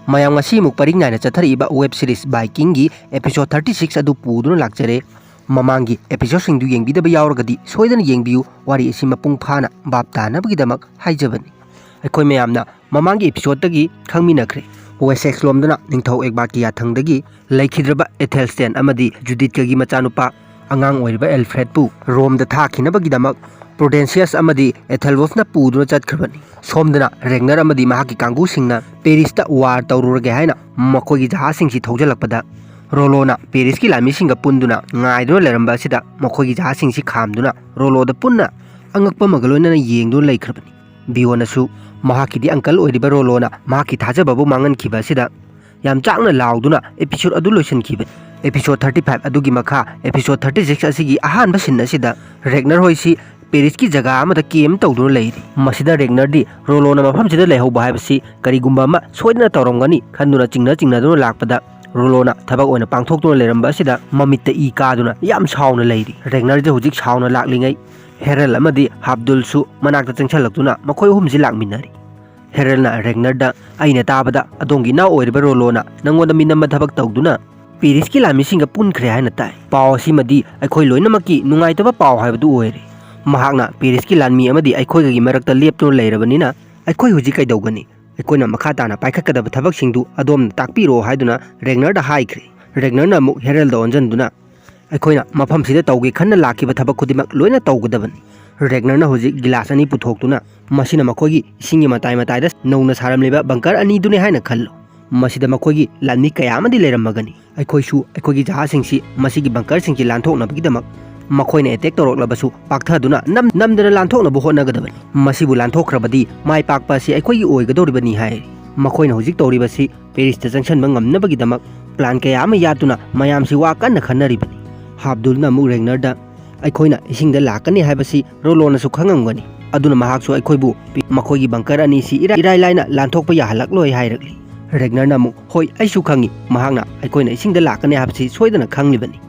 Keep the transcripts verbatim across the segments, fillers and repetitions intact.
ꯃꯌꯥꯝ, ꯉꯁꯤ ꯑꯃꯨꯛ ꯄꯔꯤꯡ ꯅꯥꯏꯅ ꯆꯠꯊꯔꯛꯏꯕ web series Vikingꯒꯤ episode thirty six ꯑꯗꯨ ꯄꯨꯗꯨꯅ ꯂꯥꯛꯆꯔꯦ꯫ ꯃꯃꯥꯡꯒꯤ episodeꯁꯤꯡꯗꯨ ꯌꯦꯡꯕꯤꯗꯕ ꯌꯥꯎꯔꯒꯗꯤ ꯁꯣꯏꯗꯅ ꯌꯦꯡꯕꯤꯌꯨ꯫ ꯋꯥꯔꯤ ꯑꯁꯤ ꯃꯄꯨꯡ ꯐꯥꯅ ꯚꯥꯞ ꯇꯥꯅꯕꯒꯤꯗꯃꯛ ꯍꯥꯏꯖꯕꯅꯤ꯫ ꯑꯩꯈꯣꯏ ꯃꯌꯥꯝꯅ ꯃꯃꯥꯡꯒꯤ episodeꯇꯒꯤ ꯈꯪꯃꯤꯟꯅꯈ꯭ꯔꯦ꯫ Wessex ꯂꯣꯝꯗꯅ ꯅꯤꯡꯊꯧ ꯑꯦꯒꯕꯥꯔꯠꯀꯤ ꯌꯥꯊꯪꯗꯒꯤ ꯂꯩꯈꯤꯗ꯭ꯔꯕ Athelstan ꯑꯃꯗꯤ Judithꯀꯒꯤ ꯃꯆꯥꯅꯨꯄꯥ ꯑꯉꯥꯡ ꯑꯣꯏꯔꯤꯕ Alfredꯄꯨ ꯔꯣꯝꯗ ꯊꯥꯈꯤꯅꯕꯒꯤꯗꯃꯛ Prudentius ꯑꯃꯗꯤ Ethelwulfꯅ ꯄꯨꯗꯨꯅ ꯆꯠꯈ꯭ꯔꯕꯅꯤ꯫ ꯁꯣꯝꯗꯅ Ragnar ꯑꯃꯗꯤ ꯃꯍꯥꯛꯀꯤ ꯀꯥꯡꯕꯨꯁꯤꯡꯅ Parisꯇ war ꯇꯧꯔꯨꯔꯒꯦ ꯍꯥꯏꯅ ꯃꯈꯣꯏꯒꯤ ꯖꯍꯥꯖꯁꯤꯡꯁꯤ ꯊꯧꯖꯤꯜꯂꯛꯄꯗ, ꯔꯣꯂꯣꯅ Parisꯀꯤ ꯂꯥꯟꯃꯤꯁꯤꯡꯒ ꯄꯨꯟꯗꯨꯅ ꯉꯥꯏꯗꯨꯅ ꯂꯩꯔꯝꯕ ꯑꯁꯤꯗ ꯃꯈꯣꯏꯒꯤ ꯖꯍꯥꯖꯁꯤꯡꯁꯤ ꯈꯥꯝꯗꯨꯅ ꯔꯣꯂꯣꯗ ꯄꯨꯟꯅ ꯑꯉꯛꯄ ꯑꯃꯒ ꯂꯣꯏꯅꯅ ꯌꯦꯡꯗꯨꯅ ꯂꯩꯈ꯭ꯔꯕꯅꯤ꯫ ꯕꯤꯌꯣꯟꯅꯁꯨ ꯃꯍꯥꯛꯀꯤꯗꯤ uncle ꯑꯣꯏꯔꯤꯕ ꯔꯣꯂꯣꯅ ꯃꯍꯥꯛꯀꯤ ꯊꯥꯖꯕꯕꯨ ꯃꯥꯡꯍꯟꯈꯤꯕ ꯑꯁꯤꯗ ꯌꯥꯝ ꯆꯥꯛꯅ ꯂꯥꯎꯗꯨꯅ episode ꯑꯗꯨ ꯂꯣꯏꯁꯤꯟꯈꯤꯕꯅꯤ꯫ Episode thirty five ꯑꯗꯨꯒꯤ ꯃꯈꯥ episode thirty six ꯑꯁꯤꯒꯤ ꯑꯍꯥꯟꯕ scene ꯑꯁꯤꯗ Ragnar ꯍꯣꯏꯁꯤ Parisꯀꯤ ꯖꯒꯥ ꯑꯃꯗ camp ꯇꯧꯗꯨꯅ ꯂꯩꯔꯤ꯫ ꯃꯁꯤꯗ Ragnarꯗꯤ ꯔꯣꯂꯣꯅ ꯃꯐꯝꯁꯤꯗ ꯂꯩꯍꯧꯕ ꯍꯥꯏꯕꯁꯤ ꯀꯔꯤꯒꯨꯝꯕ ꯑꯃ ꯁꯣꯏꯗꯅ ꯇꯧꯔꯝꯒꯅꯤ ꯈꯟꯗꯨꯅ ꯆꯤꯡꯅ ꯆꯤꯡꯅꯗꯨꯅ ꯂꯥꯛꯄꯗ, ꯔꯣꯂꯣꯅ ꯊꯕꯛ ꯑꯣꯏꯅ ꯄꯥꯡꯊꯣꯛꯇꯨꯅ ꯂꯩꯔꯝꯕ ꯑꯁꯤꯗ ꯃꯃꯤꯠꯇ ꯏ ꯀꯥꯗꯨꯅ ꯌꯥꯝ ꯁꯥꯎꯅ ꯂꯩꯔꯤ꯫ Ragnarꯁꯦ ꯍꯧꯖꯤꯛ ꯁꯥꯎꯅ ꯂꯥꯛꯂꯤꯉꯩ Harald ꯑꯃꯗꯤ ꯍꯥꯞꯗꯨꯜꯁꯨ ꯃꯅꯥꯛꯇ ꯆꯪꯁꯤꯜꯂꯛꯇꯨꯅ ꯃꯈꯣꯏ ꯑꯍꯨꯝꯁꯤ ꯂꯥꯛꯃꯤꯟꯅꯔꯤ꯫ Haraldꯅ Ragnarꯗ, "ꯑꯩꯅ ꯇꯥꯕꯗ ꯑꯗꯣꯝꯒꯤ ꯏꯅꯥꯎ ꯑꯣꯏꯔꯤꯕ ꯔꯣꯂꯣꯅ ꯅꯪꯉꯣꯟꯗ ꯃꯤꯅꯝꯕ ꯊꯕꯛ ꯇꯧꯗꯨꯅ Parisꯀꯤ ꯂꯥꯟꯃꯤꯁꯤꯡꯒ ꯄꯨꯟꯈ꯭ꯔꯦ ꯍꯥꯏꯅ ꯇꯥꯏ꯫ ꯄꯥꯎ ꯑꯁꯤꯃꯗꯤ ꯑꯩꯈꯣꯏ ꯂꯣꯏꯅꯃꯛꯀꯤ ꯅꯨꯡꯉꯥꯏꯇꯕ ꯄꯥꯎ ꯍꯥꯏꯕꯗꯨ ꯑꯣꯏꯔꯦ꯫ ꯃꯍꯥꯛꯅ Parisꯀꯤ ꯂꯥꯟꯃꯤ ꯑꯃꯗꯤ ꯑꯩꯈꯣꯏꯒꯒꯤ ꯃꯔꯛꯇ ꯂꯦꯞꯇꯨꯅ ꯂꯩꯔꯕꯅꯤꯅ ꯑꯩꯈꯣꯏ ꯍꯧꯖꯤꯛ ꯀꯩꯗꯧꯒꯅꯤ? ꯑꯩꯈꯣꯏꯅ ꯃꯈꯥ ꯇꯥꯅ ꯄꯥꯏꯈꯠꯀꯗꯕ ꯊꯕꯛꯁꯤꯡꯗꯨ ꯑꯗꯣꯝꯅ ꯇꯥꯛꯄꯤꯔꯛꯑꯣ" ꯍꯥꯏꯗꯨꯅ Ragnarꯗ ꯍꯥꯏꯈ꯭ꯔꯦ꯫ Ragnarꯅ ꯑꯃꯨꯛ Haraldꯗ ꯑꯣꯟꯁꯤꯟꯗꯨꯅ, "ꯑꯩꯈꯣꯏꯅ ꯃꯐꯝꯁꯤꯗ ꯇꯧꯒꯦ ꯈꯟꯅ ꯂꯥꯛꯈꯤꯕ ꯊꯕꯛ ꯈꯨꯗꯤꯡꯃꯛ ꯂꯣꯏꯅ ꯇꯧꯒꯗꯕꯅꯤ꯫" Ragnarꯅ ꯍꯧꯖꯤꯛ ꯒꯤꯂꯥꯁ ꯑꯅꯤ ꯄꯨꯊꯣꯛꯇꯨꯅ, "ꯃꯁꯤꯅ ꯃꯈꯣꯏꯒꯤ ꯏꯁꯤꯡꯒꯤ ꯃꯇꯥꯏ ꯃꯇꯥꯏꯗ ꯅꯧꯅ ꯁꯥꯔꯝꯂꯤꯕ bunker ꯑꯅꯤꯗꯨꯅꯤ ꯍꯥꯏꯅ ꯈꯜꯂꯨ꯫ ꯃꯁꯤꯗ ꯃꯈꯣꯏꯒꯤ ꯂꯥꯟꯃꯤ ꯀꯌꯥ ꯑꯃꯗꯤ ꯂꯩꯔꯝꯃꯒꯅꯤ꯫ ꯑꯩꯈꯣꯏꯁꯨ ꯑꯩꯈꯣꯏꯒꯤ ꯖꯍꯥꯖꯁꯤꯡꯁꯤ ꯃꯁꯤꯒꯤ bunkerꯁꯤꯡꯁꯤ ꯂꯥꯟꯊꯣꯛꯅꯕꯒꯤꯗꯃꯛ ꯃꯈꯣꯏꯅ attack ꯇꯧꯔꯛꯂꯕꯁꯨ ꯄꯥꯛꯊꯗꯨꯅ ꯅꯝ-, ꯅꯝꯗꯅ ꯂꯥꯟꯊꯣꯛꯅꯕ ꯍꯣꯠꯅꯒꯗꯕꯅꯤ꯫ ꯃꯁꯤꯕꯨ ꯂꯥꯟꯊꯣꯛꯈ꯭ꯔꯕꯗꯤ ꯃꯥꯏ ꯄꯥꯛꯄ ꯑꯁꯤ ꯑꯩꯈꯣꯏꯒꯤ ꯑꯣꯏꯒꯗꯧꯔꯤꯕꯅꯤ" ꯍꯥꯏ꯫ ꯃꯈꯣꯏꯅ ꯍꯧꯖꯤꯛ ꯇꯧꯔꯤꯕꯁꯤ Parisꯇ ꯆꯪꯁꯤꯟꯕ ꯉꯝꯅꯕꯒꯤꯗꯃꯛ plan ꯀꯌꯥ ꯑꯃ ꯌꯥꯠꯇꯨꯅ ꯃꯌꯥꯝꯁꯤ ꯋꯥ ꯀꯟꯅ ꯈꯟꯅꯔꯤꯕꯅꯤ꯫ ꯍꯥꯞꯗꯨꯜꯅ ꯑꯃꯨꯛ Ragnarꯗ, "ꯑꯩꯈꯣꯏꯅ ꯏꯁꯤꯡꯗ ꯂꯥꯛꯀꯅꯤ ꯍꯥꯏꯕꯁꯤ ꯔꯣꯂꯣꯅꯁꯨ ꯈꯪꯉꯝꯒꯅꯤ꯫ ꯑꯗꯨꯅ ꯃꯍꯥꯛꯁꯨ ꯑꯩꯈꯣꯏꯕꯨ ꯄꯤ-, ꯃꯈꯣꯏꯒꯤ bunker ꯑꯅꯤꯁꯤ ꯏꯔꯥꯏ, ꯏꯔꯥꯏ ꯂꯥꯏꯅ ꯂꯥꯟꯊꯣꯛꯄ ꯌꯥꯍꯜꯂꯛꯂꯣꯏ" ꯍꯥꯏꯔꯛꯂꯤ꯫ Ragnarꯅ ꯑꯃꯨꯛ, "ꯍꯣꯏ, ꯑꯩꯁꯨ ꯈꯪꯉꯤ, ꯃꯍꯥꯛꯅ ꯑꯩꯈꯣꯏꯅ ꯏꯁꯤꯡꯗ ꯂꯥꯛꯀꯅꯤ ꯍꯥꯏꯕꯁꯤ ꯁꯣꯏꯗꯅ ꯈꯪꯂꯤꯕꯅꯤ꯫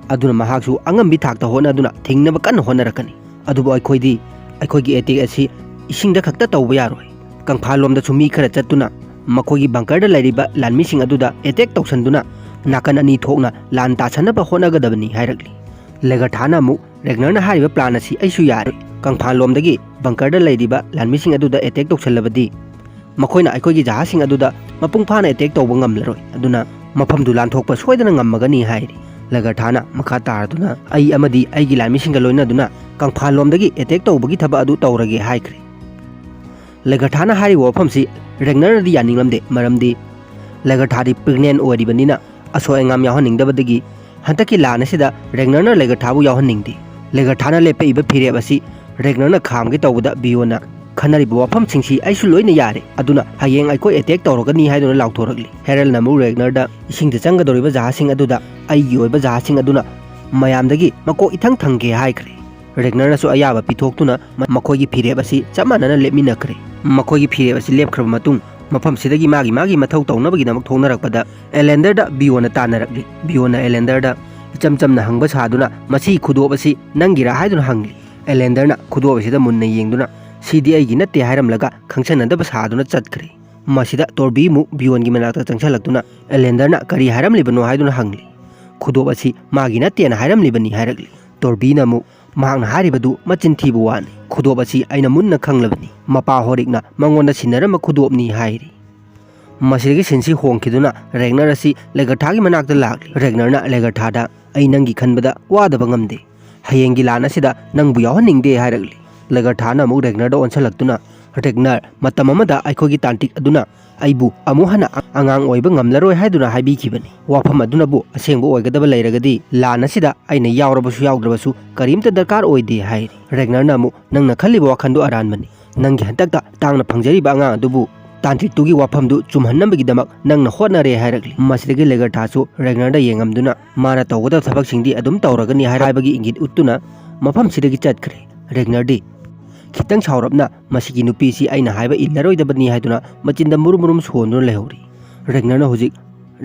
ꯑꯗꯨꯅ ꯃꯍꯥꯛꯁꯨ ꯑꯉꯝꯕꯤ ꯊꯥꯛꯇ ꯍꯣꯠꯅꯗꯨꯅ ꯊꯤꯡꯅꯕ ꯀꯟꯅ ꯍꯣꯠꯅꯔꯛꯀꯅꯤ꯫ ꯑꯗꯨꯕꯨ ꯑꯩꯈꯣꯏꯗꯤ ꯑꯩꯈꯣꯏꯒꯤ attack ꯑꯁꯤ ꯏꯁꯤꯡꯗ ꯈꯛꯇ ꯇꯧꯕ ꯌꯥꯔꯣꯏ꯫ ꯀꯪꯐꯥꯜꯂꯣꯝꯗꯁꯨ ꯃꯤ ꯈꯔ ꯆꯠꯇꯨꯅ ꯃꯈꯣꯏꯒꯤ ꯕꯪꯀꯔꯗ ꯂꯩꯔꯤꯕ ꯂꯥꯟꯃꯤꯁꯤꯡ ꯑꯗꯨꯗ ꯑꯦꯇꯦꯛ ꯇꯧꯁꯟꯗꯨꯅ ꯅꯥꯀꯟ ꯑꯅꯤ ꯊꯣꯛꯅ ꯂꯥꯟ ꯇꯥꯁꯟꯅꯕ ꯍꯣꯠꯅꯒꯗꯕꯅꯤ ꯍꯥꯏꯔꯛꯂꯤ꯫ ꯂꯦꯒꯔꯊꯥꯅ ꯑꯃꯨꯛ ꯔꯦꯒꯅꯔꯅ ꯍꯥꯏꯔꯤꯕ ꯄ꯭ꯂꯥꯟ ꯑꯁꯤ ꯑꯩꯁꯨ ꯌꯥꯔꯦ, ꯀꯪꯐꯥꯜꯂꯣꯝꯗꯒꯤ ꯕꯪꯀꯔꯗ ꯂꯩꯔꯤꯕ ꯂꯥꯟꯃꯤꯁꯤꯡ ꯑꯗꯨꯗ ꯑꯦꯇꯦꯛ ꯇꯧꯁꯜꯂꯕꯗꯤ ꯃꯈꯣꯏꯅ ꯑꯩꯈꯣꯏꯒꯤ ꯖꯍꯥꯖꯁꯤꯡ ꯑꯗꯨꯗ ꯃꯄꯨꯡ ꯐꯥꯅ ꯑꯦꯇꯦꯛ ꯇꯧꯕ ꯉꯝꯂꯔꯣꯏ, ꯑꯗꯨꯅ ꯃꯐꯝꯗꯨ ꯂꯥꯟꯊꯣꯛꯄ ꯁꯣꯏꯗꯅ ꯉꯝꯃꯒꯅꯤ ꯍꯥꯏꯔꯤ꯫ ꯂꯦꯒꯔꯊꯥꯅ ꯃꯈꯥ ꯇꯥꯔꯗꯨꯅ ꯑꯩ ꯑꯃꯗꯤ ꯑꯩꯒꯤ ꯂꯥꯟꯃꯤꯁꯤꯡꯒ ꯂꯣꯏꯅꯗꯨꯅ ꯀꯪꯐꯥꯜꯂꯣꯝꯗꯒꯤ ꯑꯦꯇꯦꯛ ꯇꯧꯕꯒꯤ ꯊꯕꯛ ꯑꯗꯨ ꯇꯧꯔꯒꯦ ꯍꯥꯏꯈ꯭ꯔꯦ꯫ ꯂꯦꯒꯔꯊꯥꯅ ꯍꯥꯏꯔꯤꯕ ꯋꯥꯐꯝꯁꯤ ꯔꯦꯒꯅꯔꯅꯗꯤ ꯌꯥꯅꯤꯡꯂꯝꯗꯦ, ꯃꯔꯝꯗꯤ ꯂꯦꯒꯔꯊꯥꯗꯤ ꯄ꯭ꯔꯦꯒꯅꯦꯟ ꯑꯣꯏꯔꯤꯕꯅꯤꯅ ꯑꯁꯣꯏ ꯑꯉꯥꯝ ꯌꯥꯎꯍꯟꯅꯤꯡꯗꯕꯗꯒꯤ ꯍꯟꯗꯛꯀꯤ ꯂꯥꯟ ꯑꯁꯤꯗ ꯔꯦꯒꯅꯔꯅ ꯂꯦꯒꯔꯊꯥꯕꯨ ꯌꯥꯎꯍꯟꯅꯤꯡꯗꯦ꯫ ꯂꯦꯒꯔꯊꯥꯅ ꯂꯦꯞꯄꯛꯏꯕ ꯐꯤꯔꯦꯞ ꯑꯁꯤ ꯔꯦꯒꯅꯔꯅ ꯈꯥꯝꯒꯦ ꯇꯧꯕꯗ ꯕꯤꯌꯣꯅ ꯈꯟꯅꯔꯤꯕ ꯋꯥꯐꯝꯁꯤꯡꯁꯤ ꯑꯩꯁꯨ ꯂꯣꯏꯅ ꯌꯥꯔꯦ, ꯑꯗꯨꯅ ꯍꯌꯦꯡ ꯑꯩꯈꯣꯏ ꯑꯦꯇꯦꯛ ꯇꯧꯔꯒꯅꯤ ꯍꯥꯏꯗꯨꯅ ꯂꯥꯎꯊꯣꯔꯛꯂꯤ꯫ ꯍꯦꯔꯜꯅ ꯑꯃꯨꯛ ꯔꯦꯒꯅꯔꯗ ꯏꯁꯤꯡꯗ ꯆꯪꯒꯗꯧꯔꯤꯕ ꯖꯍꯥꯖꯁꯤꯡ ꯑꯗꯨꯗ ꯑꯩꯒꯤ ꯑꯣꯏꯕ ꯖꯍꯥꯖꯁꯤꯡ ꯑꯗꯨꯅ ꯃꯌꯥꯝꯗꯒꯤ ꯃꯀꯣꯛ ꯏꯊꯪ ꯊꯪꯒꯦ ꯍꯥꯏꯈ꯭ꯔꯦ꯫ ꯔꯦꯒꯅꯔꯅꯁꯨ ꯑꯌꯥꯕ ꯄꯤꯊꯣꯛꯇꯨꯅ ꯃ-, ꯃꯈꯣꯏꯒꯤ ꯐꯤꯔꯦꯞ ꯑꯁꯤ ꯆꯞ ꯃꯥꯟꯅꯅ ꯂꯦꯞꯃꯤꯟꯅꯈ꯭ꯔꯦ꯫ ꯃꯈꯣꯏꯒꯤ ꯐꯤꯔꯦꯞ ꯑꯁꯤ ꯂꯦꯞꯈ꯭ꯔꯕ ꯃꯇꯨꯡ ꯃꯐꯝꯁꯤꯗꯒꯤ ꯃꯥꯒꯤ ꯃꯥꯒꯤ ꯃꯊꯧ ꯇꯧꯅꯕꯒꯤꯗꯃꯛ ꯊꯣꯛꯅꯔꯛꯄꯗ ꯑꯦꯂꯦꯟꯗꯔꯗ ꯕꯤꯌꯣꯅ ꯇꯥꯟꯅꯔꯛꯂꯤ꯫ ꯕꯤꯌꯣꯅ ꯑꯦꯂꯦꯟꯗꯔꯗ ꯏꯆꯝ ꯆꯝꯅ ꯍꯪꯕ ꯁꯥꯗꯨꯅ ꯃꯁꯤꯒꯤ ꯈꯨꯗꯣꯞ ꯑꯁꯤ ꯅꯪꯒꯤꯔꯥ ꯍꯥꯏꯗꯨꯅ ꯍꯪꯂꯤ꯫ ꯑꯦꯂꯦꯟꯗꯔꯅ ꯈꯨꯗꯣꯞ ꯑꯁꯤꯗ ꯃꯨꯟꯅ ꯌꯦꯡꯗꯨꯅ ꯁꯤꯗꯤ ꯑꯩꯒꯤ ꯅꯠꯇꯦ ꯍꯥꯏꯔꯝꯂꯒ ꯈꯪꯁꯟꯅꯗꯕ ꯁꯥꯗꯨꯅ ꯆꯠꯈ꯭ꯔꯦ꯫ ꯃꯁꯤꯗ ꯇꯣꯔꯕꯤ ꯑꯃꯨꯛ ꯕꯤꯌꯣꯟꯒꯤ ꯃꯅꯥꯛꯇ ꯆꯪꯁꯜꯂꯛꯇꯨꯅ ꯑꯦꯂꯦꯟꯗꯔꯅ ꯀꯔꯤ ꯍꯥꯏꯔꯝꯂꯤꯕꯅꯣ ꯍꯥꯏꯗꯨꯅ ꯍꯪꯂꯤ꯫ ꯈꯨꯗꯣꯞ ꯑꯁꯤ ꯃꯥꯒꯤ ꯅꯠꯇꯦꯅ ꯍꯥꯏꯔꯝꯂꯤꯕꯅꯤ ꯍꯥꯏꯔꯛꯂꯤ꯫ ꯇꯣꯔꯕꯤꯅ ꯑꯃꯨꯛ ꯃꯍꯥꯛꯅ ꯍꯥꯏꯔꯤꯕꯗꯨ ꯃꯆꯤꯟ ꯊꯤꯕ ꯋꯥꯅꯤ, ꯈꯨꯗꯣꯞ ꯑꯁꯤ ꯑꯩꯅ ꯃꯨꯟꯅ ꯈꯪꯂꯕꯅꯤ, ꯃꯄꯥ ꯍꯣꯔꯤꯛꯅ ꯃꯉꯣꯟꯗ ꯁꯤꯟꯅꯔꯝꯕ ꯈꯨꯗꯣꯞꯅꯤ ꯍꯥꯏꯔꯤ꯫ ꯃꯁꯤꯗꯒꯤ ꯁꯤꯟꯁꯤ ꯍꯣꯡꯈꯤꯗꯨꯅ ꯔꯦꯒꯅꯔ ꯑꯁꯤ ꯂꯦꯒꯔꯊꯥꯒꯤ ꯃꯅꯥꯛꯇ ꯂꯥꯛꯂꯤ꯫ ꯔꯦꯒꯅꯔꯅ ꯂꯦꯒꯔꯊꯥꯗ ꯑꯩ ꯅꯪꯒꯤ ꯈꯟꯕꯗ ꯋꯥꯗꯕ ꯉꯝꯗꯦ, ꯍꯌꯦꯡꯒꯤ ꯂꯥꯟ ꯑꯁꯤꯗ ꯅꯪꯕꯨ ꯌꯥꯎꯍꯟꯅꯤꯡꯗꯦ ꯍꯥꯏꯔꯛꯂꯤ꯫ ꯂꯦꯒꯔꯊꯥꯅ ꯑꯃꯨꯛ ꯔꯦꯒꯅꯔꯗ ꯑꯣꯟꯁꯤꯜꯂꯛꯇꯨꯅ ꯔꯦꯒꯅꯔ, ꯃꯇꯝ ꯑꯃꯗ ꯑꯩꯈꯣꯏꯒꯤ ꯇꯥꯟꯇ꯭ꯔꯤꯛ ꯑꯗꯨꯅ ꯑꯩꯕꯨ ꯑꯃꯨꯛ ꯍꯟꯅ ꯑꯉꯥꯡ ꯑꯣꯏꯕ ꯉꯝꯂꯔꯣꯏ ꯍꯥꯏꯗꯨꯅ ꯍꯥꯏꯕꯤꯈꯤꯕꯅꯤ꯫ ꯋꯥꯐꯝ ꯑꯗꯨꯅꯕꯨ ꯑꯁꯦꯡꯕ ꯑꯣꯏꯒꯗꯕ ꯂꯩꯔꯒꯗꯤ ꯂꯥꯟ ꯑꯁꯤꯗ ꯑꯩꯅ ꯌꯥꯎꯔꯕꯁꯨ ꯌꯥꯎꯗ꯭ꯔꯕꯁꯨ ꯀꯔꯤꯝꯇ ꯗꯔꯀꯥꯔ ꯑꯣꯏꯗꯦ ꯍꯥꯏꯔꯤ꯫ ꯔꯦꯒꯅꯔꯅ ꯑꯃꯨꯛ ꯅꯪꯅ ꯈꯜꯂꯤꯕ ꯋꯥꯈꯜꯗꯨ ꯑꯔꯥꯟꯕꯅꯤ꯫ ꯅꯪꯒꯤ ꯍꯟꯇꯛꯇ ꯇꯥꯡꯅ ꯐꯪꯖꯔꯤꯕ ꯑꯉꯥꯡ ꯑꯗꯨꯕꯨ ꯇꯥꯟꯇ꯭ꯔꯤꯛꯇꯨꯒꯤ ꯋꯥꯐꯝꯗꯨ ꯆꯨꯝꯍꯟꯅꯕꯒꯤꯗꯃꯛ ꯅꯪꯅ ꯍꯣꯠꯅꯔꯦ ꯍꯥꯏꯔꯛꯂꯤ꯫ ꯃꯁꯤꯗꯒꯤ ꯂꯦꯒꯔꯊꯥꯁꯨ ꯔꯦꯒꯅꯔꯗ ꯌꯦꯡꯉꯝꯗꯨꯅ ꯃꯥꯅ ꯇꯧꯒꯗꯕ ꯊꯕꯛꯁꯤꯡꯗꯤ ꯑꯗꯨꯝ ꯇꯧꯔꯒꯅꯤ ꯍꯥꯏꯕꯒꯤ ꯏꯪꯒꯤꯠ ꯎꯠꯇꯨꯅ ꯃꯐꯝꯁꯤꯗꯒꯤ ꯆꯠꯈ꯭ꯔꯦ꯫ ꯔꯦꯒꯅꯔꯗꯤ ꯈꯤꯇꯪ ꯁꯥꯎꯔꯞꯅ ꯃꯁꯤꯒꯤ ꯅꯨꯄꯤꯁꯤ ꯑꯩꯅ ꯍꯥꯏꯕ ꯏꯜꯂꯔꯣꯏꯗꯕꯅꯤ ꯍꯥꯏꯗꯨꯅ ꯃꯆꯤꯟꯗ ꯃꯨꯔꯨꯝ ꯃꯨꯔꯨꯝ ꯁꯣꯟꯗꯨꯅ ꯂꯩꯍꯧꯔꯤ꯫ ꯔꯦꯒꯅꯔꯅ ꯍꯧꯖꯤꯛ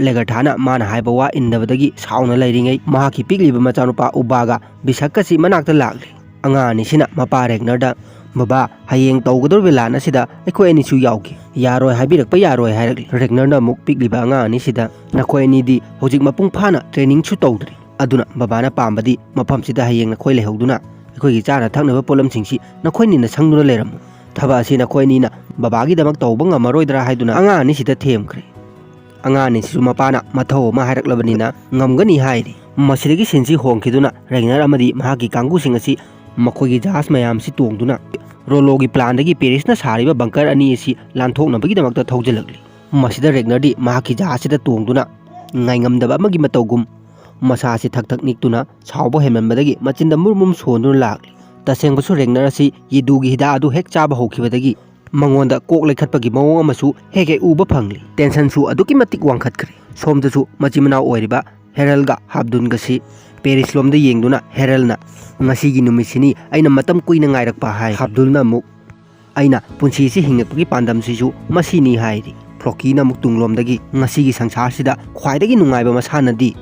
ꯂꯦꯒꯔꯊꯥꯅ ꯃꯥꯅ ꯍꯥꯏꯕ ꯋꯥ ꯏꯟꯗꯕꯗꯒꯤ ꯁꯥꯎꯅ ꯂꯩꯔꯤꯉꯩ ꯃꯍꯥꯛꯀꯤ ꯄꯤꯛꯂꯤꯕ ꯃꯆꯥꯅꯨꯄꯥ ꯎꯕꯥꯒ ꯕꯤꯁꯛꯀꯁꯤ ꯃꯅꯥꯛꯇ ꯂꯥꯛꯂꯤ꯫ ꯑꯉꯥꯡ ꯑꯅꯤꯁꯤꯅ ꯃꯄꯥ ꯔꯦꯒꯅꯔꯗ "ꯕꯕꯥ, ꯍꯌꯦꯡ ꯇꯧꯒꯗꯧꯔꯤꯕ ꯂꯥꯟ ꯑꯁꯤꯗ ꯑꯩꯈꯣꯏ ꯑꯅꯤꯁꯨ ꯌꯥꯎꯒꯦ꯫" "ꯌꯥꯔꯣꯏ, ꯍꯥꯏꯕꯤꯔꯛꯄ ꯌꯥꯔꯣꯏ," ꯍꯥꯏꯔꯛꯂꯤ꯫ ꯔꯦꯒꯅꯔꯅ ꯑꯃꯨꯛ ꯄꯤꯛꯂꯤꯕ ꯑꯉꯥꯡ ꯑꯅꯤꯁꯤꯗ, "ꯅꯈꯣꯏ ꯑꯅꯤꯗꯤ ꯍꯧꯖꯤꯛ ꯃꯄꯨꯡ ꯐꯥꯅ ꯇ꯭ꯔꯦꯅꯤꯡꯁꯨ ꯇꯧꯗ꯭ꯔꯤ, ꯑꯗꯨꯅ ꯕꯕꯥꯅ ꯄꯥꯝꯕꯗꯤ ꯃꯐꯝꯁꯤꯗ ꯍꯌꯦꯡ ꯅꯈꯣꯏ ꯂꯩꯍꯧꯗꯨꯅ ꯑꯩꯈꯣꯏꯒꯤ ꯆꯥꯅ ꯊꯛꯅꯕ ꯄꯣꯠꯂꯝꯁꯤꯡꯁꯤ ꯅꯈꯣꯏꯅꯤꯅ ꯁꯪꯗꯨꯅ ꯂꯩꯔꯝꯃꯨ꯫ ꯊꯕꯛ ꯑꯁꯤ ꯅꯈꯣꯏ ꯑꯅꯤꯅ ꯕꯕꯥꯒꯤꯗꯃꯛ ꯇꯧꯕ ꯉꯝꯃꯔꯣꯏꯗ꯭ꯔꯥ?" ꯍꯥꯏꯗꯨꯅ ꯑꯉꯥꯡ ꯑꯅꯤꯁꯤꯗ ꯊꯦꯝꯈ꯭ꯔꯦ꯫ ꯑꯉꯥꯡ ꯑꯅꯤꯁꯤꯁꯨ ꯃꯄꯥꯅ ꯃꯊꯧ ꯑꯃ ꯍꯥꯏꯔꯛꯂꯕꯅꯤꯅ ꯉꯝꯒꯅꯤ ꯍꯥꯏꯔꯤ꯫ ꯃꯁꯤꯗꯒꯤ ꯁꯤꯟꯁꯤ ꯍꯣꯡꯈꯤꯗꯨꯅ ꯔꯦꯒꯅꯔ ꯑꯃꯗꯤ ꯃꯍꯥꯛꯀꯤ ꯀꯥꯡꯕꯨꯁꯤꯡ ꯑꯁꯤ ꯃꯈꯣꯏꯒꯤ ꯖꯍꯥꯖ ꯃꯌꯥꯝꯁꯤ ꯇꯣꯡꯗꯨꯅ ꯔꯣꯂꯣꯒꯤ ꯄ꯭ꯂꯥꯟꯗꯒꯤ ꯄꯦꯔꯤꯁꯅ ꯁꯥꯔꯤꯕ ꯕꯪꯀꯔ ꯑꯅꯤ ꯑꯁꯤ ꯂꯥꯟꯊꯣꯛꯅꯕꯒꯤꯗꯃꯛꯇ ꯊꯧꯖꯤꯜꯂꯛꯂꯤ꯫ ꯃꯁꯤꯗ ꯔꯦꯒꯅꯔꯗꯤ ꯃꯍꯥꯛꯀꯤ ꯖꯍꯥꯖꯁꯤꯗ ꯇꯣꯡꯗꯨꯅ ꯉꯥꯏꯉꯝꯗꯕ ꯑꯃꯒꯤ ꯃꯇꯧꯒꯨꯝ ꯃꯁꯥꯁꯤ ꯊꯛ ꯊꯛ ꯅꯤꯛꯇꯨꯅ ꯁꯥꯎꯕ ꯍꯦꯟꯃꯟꯕꯗꯒꯤ ꯃꯆꯤꯟꯗ ꯃꯨꯔ ꯃꯨꯔ ꯁꯣꯟꯗꯨꯅ ꯂꯥꯛꯂꯤ꯫ ꯇꯁꯦꯡꯕꯁꯨ ꯔꯦꯒꯅꯔ ꯑꯁꯤ ꯌꯦꯗꯨꯒꯤ ꯍꯤꯗꯥꯛ ꯑꯗꯨ ꯍꯦꯛ ꯆꯥꯕ ꯍꯧꯈꯤꯕꯗꯒꯤ ꯃꯉꯣꯟꯗ ꯀꯣꯛ ꯂꯩꯈꯠꯄꯒꯤ ꯃꯑꯣꯡ ꯑꯃꯁꯨ ꯍꯦꯛ ꯍꯦꯛ ꯎꯕ ꯐꯪꯂꯤ꯫ ꯇꯦꯟꯁꯟꯁꯨ ꯑꯗꯨꯛꯀꯤ ꯃꯇꯤꯛ ꯋꯥꯡꯈꯠꯈ꯭ꯔꯦ꯫ ꯁꯣꯝꯗꯁꯨ ꯃꯆꯤꯟ ꯃꯅꯥꯎ ꯑꯣꯏꯔꯤꯕ ꯍꯦꯔꯜꯒ ꯍꯥꯕꯗꯨꯟꯒꯁꯤ ꯄꯦꯔꯤꯁ ꯂꯣꯝꯗ ꯌꯦꯡꯗꯨꯅ ꯍꯦꯔꯜꯅ, "ꯉꯁꯤꯒꯤ ꯅꯨꯃꯤꯠꯁꯤꯅꯤ ꯑꯩꯅ ꯃꯇꯝ ꯀꯨꯏꯅ ꯉꯥꯏꯔꯛꯄ" ꯍꯥꯏ꯫ ꯍꯥꯕꯗꯨꯜꯅ ꯑꯃꯨꯛ, "ꯑꯩꯅ ꯄꯨꯟꯁꯤꯁꯤ ꯍꯤꯡꯉꯛꯄꯒꯤ ꯄꯥꯟꯗꯝꯁꯤꯁꯨ ꯃꯁꯤꯅꯤ" ꯍꯥꯏꯔꯤ꯫ ꯐ꯭ꯂꯣꯀꯤꯅ ꯑꯃꯨꯛ ꯇꯨꯡꯂꯣꯝꯗꯒꯤ, "ꯉꯁꯤꯒꯤ ꯁꯪꯁꯥꯔꯁꯤꯗ ꯈ꯭ꯋꯥꯏꯗꯒꯤ ꯅꯨꯡꯉꯥꯏꯕ ꯃꯁꯥꯟꯅꯗꯤ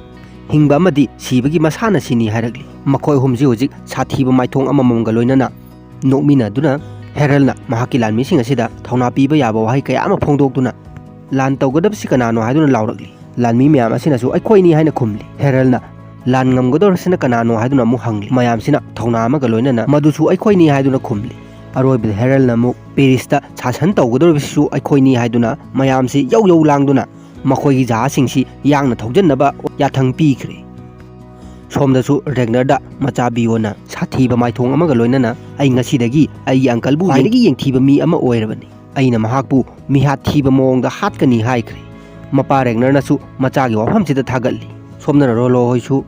ꯍꯤꯡꯕ ꯑꯃꯗꯤ ꯁꯤꯕꯒꯤ ꯃꯁꯥꯟꯅꯁꯤꯅꯤ" ꯍꯥꯏꯔꯛꯂꯤ꯫ ꯃꯈꯣꯏ ꯑꯍꯨꯝꯁꯤ ꯍꯧꯖꯤꯛ ꯁꯥꯊꯤꯕ ꯃꯥꯏꯊꯣꯡ ꯑꯃꯃꯝꯒ ꯂꯣꯏꯅꯅ ꯅꯣꯛꯃꯤꯟꯅꯗꯨꯅ ꯍꯦꯔꯜꯅ ꯃꯍꯥꯛꯀꯤ ꯂꯥꯟꯃꯤꯁꯤꯡ ꯑꯁꯤꯗ ꯊꯧꯅꯥ ꯄꯤꯕ ꯌꯥꯕ ꯋꯥꯍꯩ ꯀꯌꯥ ꯑꯃ ꯐꯣꯡꯗꯣꯛꯇꯨꯅ "ꯂꯥꯟ ꯇꯧꯒꯗꯕꯁꯤ ꯀꯅꯥꯅꯣ?" ꯍꯥꯏꯗꯨꯅ ꯂꯥꯎꯔꯛꯂꯤ꯫ ꯂꯥꯟꯃꯤ ꯃꯌꯥꯝ ꯑꯁꯤꯅꯁꯨ "ꯑꯩꯈꯣꯏꯅꯤ" ꯍꯥꯏꯅ ꯈꯨꯝꯂꯤ꯫ ꯍꯦꯔꯜꯅ "ꯂꯥꯟ ꯉꯝꯒꯗꯧꯔꯤꯁꯤꯅ ꯀꯅꯥꯅꯣ?" ꯍꯥꯏꯗꯨꯅ ꯑꯃꯨꯛ ꯍꯪꯂꯤ꯫ ꯃꯌꯥꯝꯁꯤꯅ ꯊꯧꯅꯥ ꯑꯃꯒ ꯂꯣꯏꯅꯅ "ꯃꯗꯨꯁꯨ ꯑꯩꯈꯣꯏꯅꯤ" ꯍꯥꯏꯗꯨꯅ ꯈꯨꯝꯂꯤ꯫ ꯑꯔꯣꯏꯕꯗ ꯍꯦꯔꯜꯅ ꯑꯃꯨꯛ "ꯄꯦꯔꯤꯁꯇ ꯁꯥꯁꯟ ꯇꯧꯒꯗꯧꯔꯤꯕꯁꯤꯁꯨ ꯑꯩꯈꯣꯏꯅꯤ" ꯍꯥꯏꯗꯨꯅ ꯃꯌꯥꯝꯁꯤ ꯌꯧ ꯌꯧ ꯂꯥꯡꯗꯨꯅ ꯃꯈꯣꯏꯒꯤ ꯖꯍꯥꯖꯁꯤꯡꯁꯤ ꯌꯥꯡꯅ ꯊꯧꯖꯟꯅꯕ ꯌꯥꯊꯪ ꯄꯤꯈ꯭ꯔꯦ꯫ ꯁꯣꯝꯗꯁꯨ ꯔꯦꯒꯅꯔꯗ ꯃꯆꯥ ꯕꯤꯌꯣꯅ ꯁꯥꯊꯤꯕ ꯃꯥꯏꯊꯣꯡ ꯑꯃꯒ ꯂꯣꯏꯅꯅ, "ꯑꯩ ꯉꯁꯤꯗꯒꯤ ꯑꯩꯒꯤ ꯑꯪꯀꯜꯕꯨ ꯈ꯭ꯋꯥꯏꯗꯒꯤ ꯌꯦꯡꯊꯤꯕ ꯃꯤ ꯑꯃ ꯑꯣꯏꯔꯕꯅꯤ꯫ ꯑꯩꯅ ꯃꯍꯥꯛꯄꯨ ꯃꯤꯍꯥꯠ ꯊꯤꯕ ꯃꯑꯣꯡꯗ ꯍꯥꯠꯀꯅꯤ" ꯍꯥꯏꯈ꯭ꯔꯦ꯫ ꯃꯄꯥ ꯔꯦꯒꯅꯔꯅꯁꯨ ꯃꯆꯥꯒꯤ ꯋꯥꯐꯝꯁꯤꯗ ꯊꯥꯒꯠꯂꯤ꯫ ꯁꯣꯝꯗꯅ ꯔꯣꯂꯣ ꯍꯣꯏꯁꯨ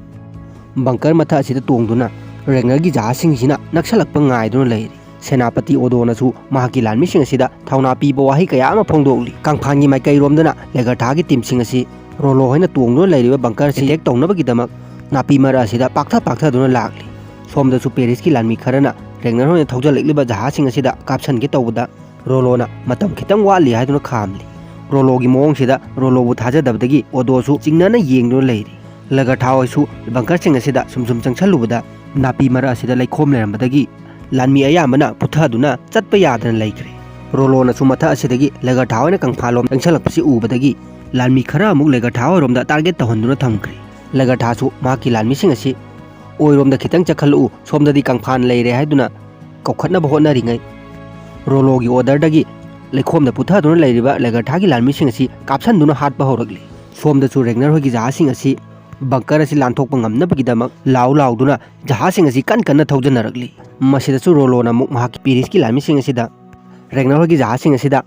ꯕꯪꯀꯔ ꯃꯊꯛ ꯑꯁꯤꯗ ꯇꯣꯡꯗꯨꯅ ꯔꯦꯒꯅꯔꯒꯤ ꯖꯍꯥꯖꯁꯤꯡꯁꯤꯅ ꯅꯛꯁꯜꯂꯛꯄ ꯉꯥꯏꯗꯨꯅ ꯂꯩꯔꯤ꯫ ꯁꯦꯅꯥꯄꯇꯤ ꯑꯣꯗꯣꯅꯁꯨ ꯃꯍꯥꯛꯀꯤ ꯂꯥꯟꯃꯤꯁꯤꯡ ꯑꯁꯤꯗ ꯊꯧꯅꯥ ꯄꯤꯕ ꯋꯥꯍꯩ ꯀꯌꯥ ꯑꯃ ꯐꯣꯡꯗꯣꯛꯂꯤ꯫ ꯀꯪꯐꯥꯟꯒꯤ ꯃꯥꯏꯀꯩꯔꯣꯝꯗꯅ ꯂꯦꯒꯔꯊꯥꯒꯤ ꯇꯤꯝꯁꯤꯡ ꯑꯁꯤ ꯔꯣꯂꯣ ꯍꯣꯏꯅ ꯇꯣꯡꯗꯨꯅ ꯂꯩꯔꯤꯕ ꯕꯪꯀꯔ ꯑꯁꯤ ꯑꯦꯇꯦꯛ ꯇꯧꯅꯕꯒꯤꯗꯃꯛ ꯅꯥꯄꯤ ꯃꯔꯛ ꯑꯁꯤꯗ ꯄꯥꯛꯊ ꯄꯥꯛꯊꯗꯨꯅ ꯂꯥꯛꯂꯤ꯫ ꯁꯣꯝꯗꯁꯨ ꯄꯦꯔꯤꯁꯀꯤ ꯂꯥꯟꯃꯤ ꯈꯔꯅ ꯔꯦꯒꯅꯔ ꯍꯣꯏꯅ ꯊꯧꯖꯤꯜꯂꯛꯂꯤꯕ ꯖꯍꯥꯖꯁꯤꯡ ꯑꯁꯤꯗ ꯀꯥꯞꯁꯤꯟꯒꯦ ꯇꯧꯕꯗ ꯔꯣꯂꯣꯅ ꯃꯇꯝ ꯈꯤꯇꯪ ꯋꯥꯠꯂꯤ ꯍꯥꯏꯗꯨꯅ ꯈꯥꯝꯂꯤ꯫ ꯔꯣꯂꯣꯒꯤ ꯃꯑꯣꯡꯁꯤꯗ ꯔꯣꯂꯣꯕꯨ ꯊꯥꯖꯗꯕꯗꯒꯤ ꯑꯣꯗꯣꯁꯨ ꯆꯤꯡꯅꯅ ꯌꯦꯡꯗꯨꯅ ꯂꯩꯔꯤ꯫ ꯂꯒꯔꯊꯥ ꯍꯣꯏꯁꯨ ꯕꯪꯀꯔꯁꯤꯡ ꯑꯁꯤꯗ ꯁꯨꯝ ꯁꯨꯝ ꯆꯪꯁꯜꯂꯨꯕꯗ ꯅꯥꯄꯤ ꯃꯔꯛ ꯑꯁꯤꯗ ꯂꯩꯈꯣꯝ ꯂꯩꯔꯝꯕꯗꯒꯤ ꯂꯥꯟꯃꯤ ꯑꯌꯥꯝꯕꯅ ꯄꯨꯊꯗꯨꯅ ꯆꯠꯄ ꯌꯥꯗꯅ ꯂꯩꯈ꯭ꯔꯦ꯫ ꯔꯣꯂꯣꯅꯁꯨ ꯃꯊꯛ ꯑꯁꯤꯗꯒꯤ ꯂꯦꯒꯔꯊꯥ ꯍꯣꯏꯅ ꯀꯪꯐꯥꯜꯂꯣꯝ ꯆꯪꯁꯜꯂꯛꯄꯁꯤ ꯎꯕꯗꯒꯤ ꯂꯥꯟꯃꯤ ꯈꯔ ꯑꯃꯨꯛ ꯂꯦꯒꯔꯊꯥ ꯍꯣꯏꯔꯣꯝꯗ ꯇꯥꯔꯒꯦꯠ ꯇꯧꯍꯟꯗꯨꯅ ꯊꯝꯈ꯭ꯔꯦ꯫ ꯂꯦꯒꯔꯊꯥꯁꯨ ꯃꯍꯥꯛꯀꯤ ꯂꯥꯟꯃꯤꯁꯤꯡ ꯑꯁꯤ "ꯑꯣꯏꯔꯣꯝꯗ ꯈꯤꯇꯪ ꯆꯠꯈꯠꯂꯛꯎ, ꯁꯣꯝꯗꯗꯤ ꯀꯪꯐꯥꯜ ꯂꯩꯔꯦ" ꯍꯥꯏꯗꯨꯅ ꯀꯧꯈꯠꯅꯕ ꯍꯣꯠꯅꯔꯤꯉꯩ, ꯔꯣꯂꯣꯒꯤ ꯑꯣꯔꯗꯔꯗꯒꯤ ꯂꯩꯈꯣꯝꯗ ꯄꯨꯊꯗꯨꯅ ꯂꯩꯔꯤꯕ ꯂꯦꯒꯔꯊꯥꯒꯤ ꯂꯥꯟꯃꯤꯁꯤꯡ ꯑꯁꯤ ꯀꯥꯞꯁꯟꯗꯨꯅ ꯍꯥꯠꯄ ꯍꯧꯔꯛꯂꯤ꯫ ꯁꯣꯝꯗꯁꯨ ꯔꯦꯒꯅꯔ ꯍꯣꯏꯒꯤ ꯖꯍꯥꯖꯁꯤꯡ ꯑꯁꯤ ꯕꯪꯀꯔ ꯑꯁꯤ ꯂꯥꯟꯊꯣꯛꯄ ꯉꯝꯅꯕꯒꯤꯗꯃꯛ ꯂꯥꯎ ꯂꯥꯎꯗꯨꯅ ꯖꯍꯥꯖꯁꯤꯡ ꯑꯁꯤ ꯀꯟ ꯀꯟꯅ ꯊꯧꯖꯟꯅꯔꯛꯂꯤ꯫ ꯃꯁꯤꯗꯁꯨ ꯔꯣꯂꯣꯅ ꯑꯃꯨꯛ ꯃꯍꯥꯛꯀꯤ ꯄꯦꯔꯤꯁꯀꯤ ꯂꯥꯟꯃꯤꯁꯤꯡ ꯑꯁꯤꯗ ꯔꯦꯒꯅꯔ ꯍꯣꯏꯒꯤ ꯖꯍꯥꯖꯁꯤꯡ ꯑꯁꯤꯗ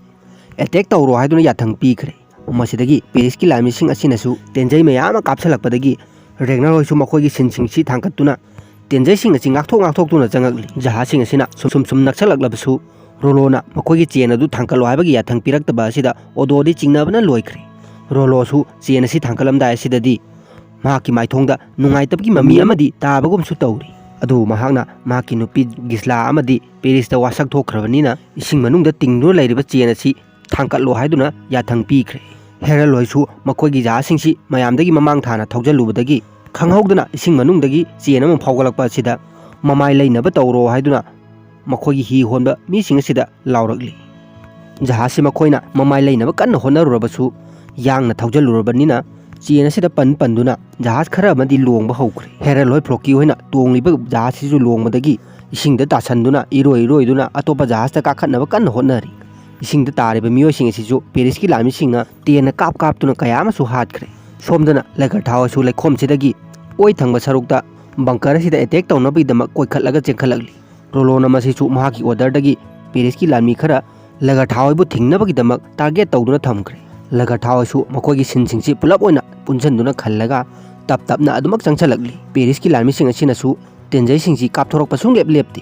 ꯑꯦꯇꯦꯛ ꯇꯧꯔꯣ ꯍꯥꯏꯗꯨꯅ ꯌꯥꯊꯪ ꯄꯤꯈ꯭ꯔꯦ꯫ ꯃꯁꯤꯗꯒꯤ ꯄꯦꯔꯤꯁꯀꯤ ꯂꯥꯟꯃꯤꯁꯤꯡ ꯑꯁꯤꯅꯁꯨ ꯇꯦꯟꯖꯩ ꯃꯌꯥꯝ ꯑꯃ ꯀꯥꯞꯁꯤꯜꯂꯛꯄꯗꯒꯤ ꯔꯦꯒꯅꯔ ꯍꯣꯏꯁꯨ ꯃꯈꯣꯏꯒꯤ ꯁꯤꯟꯁꯤꯡꯁꯤ ꯊꯥꯡꯒꯠꯇꯨꯅ ꯇꯦꯟꯖꯩꯁꯤꯡ ꯑꯁꯤ ꯉꯥꯛꯊꯣꯛ ꯉꯥꯛꯊꯣꯛꯇꯨꯅ ꯆꯪꯉꯛꯂꯤ꯫ ꯖꯍꯥꯖꯁꯤꯡ ꯑꯁꯤꯅ ꯁꯨꯝ ꯁꯨꯝ ꯁꯨꯝ ꯅꯛꯁꯜꯂꯛꯂꯕꯁꯨ ꯔꯣꯂꯣꯅ ꯃꯈꯣꯏꯒꯤ ꯆꯦꯟ ꯑꯗꯨ ꯊꯥꯡꯒꯠꯂꯣ ꯍꯥꯏꯕꯒꯤ ꯌꯥꯊꯪ ꯄꯤꯔꯛꯇꯕ ꯑꯁꯤꯗ ꯑꯣꯗꯣꯗꯤ ꯆꯤꯡꯅꯕꯅ ꯂꯣꯏꯈ꯭ꯔꯦ꯫ ꯔꯣꯂꯣꯁꯨ ꯆꯦꯟ ꯑꯁꯤ ꯊꯥꯡꯒꯠꯂꯝꯗꯥꯏ ꯑꯁꯤꯗꯗꯤ ꯃꯍꯥꯛꯀꯤ ꯃꯥꯏꯊꯣꯡꯗ ꯅꯨꯡꯉꯥꯏꯇꯕꯒꯤ ꯃꯃꯤ ꯑꯃꯗꯤ ꯇꯥꯕꯒꯨꯝꯁꯨ ꯇꯧꯔꯤ꯫ ꯑꯗꯨꯕꯨ ꯃꯍꯥꯛꯅ ꯃꯍꯥꯛꯀꯤ ꯅꯨꯄꯤ ꯒꯤꯁꯂꯥ ꯑꯃꯗꯤ ꯄꯦꯔꯤꯁꯇ ꯋꯥꯁꯛ ꯊꯣꯛꯈ꯭ꯔꯕꯅꯤꯅ ꯏꯁꯤꯡ ꯃꯅꯨꯡꯗ ꯇꯤꯡꯗꯨꯅ ꯂꯩꯔꯤꯕ ꯆꯦꯟ ꯑꯁꯤ ꯊꯥꯡꯒꯠꯂꯣ ꯍꯥꯏꯗꯨꯅ ꯌꯥꯊꯪ ꯄꯤꯈ꯭ꯔꯦ꯫ ꯍꯦꯔꯜ ꯍꯣꯏꯁꯨ ꯃꯈꯣꯏꯒꯤ ꯖꯍꯥꯖꯁꯤꯡꯁꯤ ꯃꯌꯥꯝꯗꯒꯤ ꯃꯃꯥꯡ ꯊꯥꯅ ꯊꯧꯖꯤꯜꯂꯨꯕꯗꯒꯤ ꯈꯪꯍꯧꯗꯅ ꯏꯁꯤꯡ ꯃꯅꯨꯡꯗꯒꯤ ꯆꯦꯟ ꯑꯃ ꯐꯥꯎꯒꯠꯂꯛꯄ ꯑꯁꯤꯗ ꯃꯃꯥꯏ ꯂꯩꯅꯕ ꯇꯧꯔꯣ ꯍꯥꯏꯗꯨꯅ ꯃꯈꯣꯏꯒꯤ ꯍꯤ ꯍꯣꯟꯕ ꯃꯤꯁꯤꯡ ꯑꯁꯤꯗ ꯂꯥꯎꯔꯛꯂꯤ꯫ ꯖꯍꯥꯖꯁꯤ ꯃꯈꯣꯏꯅ ꯃꯃꯥꯏ ꯂꯩꯅꯕ ꯀꯟꯅ ꯍꯣꯠꯅꯔꯨꯔꯕꯁꯨ ꯌꯥꯡꯅ ꯊꯧꯖꯤꯜꯂꯨꯔꯕꯅꯤꯅ ꯆꯦꯟ ꯑꯁꯤꯗ ꯄꯟ ꯄꯟꯗꯨꯅ ꯖꯍꯥꯖ ꯈꯔ ꯑꯃꯗꯤ ꯂꯣꯡꯕ ꯍꯧꯈ꯭ꯔꯦ꯫ ꯍꯦꯔꯜ ꯍꯣꯏ ꯐ꯭ꯂꯣꯀꯤ ꯍꯣꯏꯅ ꯇꯣꯡꯂꯤꯕ ꯖꯍꯥꯖꯁꯤꯁꯨ ꯂꯣꯡꯕꯗꯒꯤ ꯏꯁꯤꯡꯗ ꯇꯥꯁꯟꯗꯨꯅ ꯏꯔꯣꯏ ꯏꯔꯣꯏꯗꯨꯅ ꯑꯇꯣꯞꯄ ꯖꯍꯥꯖꯇ ꯀꯥꯈꯠꯅꯕ ꯀꯟꯅ ꯍꯣꯠꯅꯔꯤ꯫ ꯏꯁꯤꯡꯗ ꯇꯥꯔꯤꯕ ꯃꯤꯑꯣꯏꯁꯤꯡ ꯑꯁꯤꯁꯨ ꯄꯦꯔꯤꯁꯀꯤ ꯂꯥꯟꯃꯤꯁꯤꯡꯅ ꯇꯦꯟꯅ ꯀꯥꯞ ꯀꯥꯞꯇꯨꯅ ꯀꯌꯥ ꯑꯃꯁꯨ ꯍꯥꯠꯈ꯭ꯔꯦ꯫ ꯁꯣꯝꯗꯅ ꯂꯦꯒꯔꯊꯥ ꯍꯣꯏꯁꯨ ꯂꯩꯈꯣꯝꯁꯤꯗꯒꯤ ꯑꯣꯏ ꯊꯪꯕ ꯁꯔꯨꯛꯇ ꯕꯪꯀꯔ ꯑꯁꯤꯗ ꯑꯦꯇꯦꯛ ꯇꯧꯅꯕꯒꯤꯗꯃꯛ ꯀꯣꯏꯈꯠꯂꯒ ꯆꯦꯟꯈꯠꯂꯛꯂꯤ꯫ ꯔꯣꯂꯣꯅ ꯃꯁꯤꯁꯨ ꯃꯍꯥꯛꯀꯤ ꯑꯣꯔꯗꯔꯗꯒꯤ ꯄꯦꯔꯤꯁꯀꯤ ꯂꯥꯟꯃꯤ ꯈꯔ ꯂꯦꯒꯔꯊꯥ ꯍꯣꯏꯕꯨ ꯊꯤꯡꯅꯕꯒꯤꯗꯃꯛ ꯇꯥꯔꯒꯦꯠ ꯇꯧꯗꯨꯅ ꯊꯝꯈ꯭ꯔꯦ꯫ ꯂꯦꯒꯔꯊꯥ ꯍꯣꯏꯁꯨ ꯃꯈꯣꯏꯒꯤ ꯁꯤꯟꯁꯤꯡꯁꯤ ꯄꯨꯂꯞ ꯑꯣꯏꯅ ꯄꯨꯟꯁꯤꯟꯗꯨꯅ ꯈꯜꯂꯒ ꯇꯞ ꯇꯞꯅ ꯑꯗꯨꯃꯛ ꯆꯪꯁꯤꯜꯂꯛꯂꯤ꯫ ꯄꯦꯔꯤꯁꯀꯤ ꯂꯥꯟꯃꯤꯁꯤꯡ ꯑꯁꯤꯅꯁꯨ ꯇꯦꯟꯖꯩꯁꯤꯡꯁꯤ ꯀꯥꯞꯊꯣꯔꯛꯄ ꯁꯨꯡꯂꯦꯞ ꯂꯦꯞꯇꯦ꯫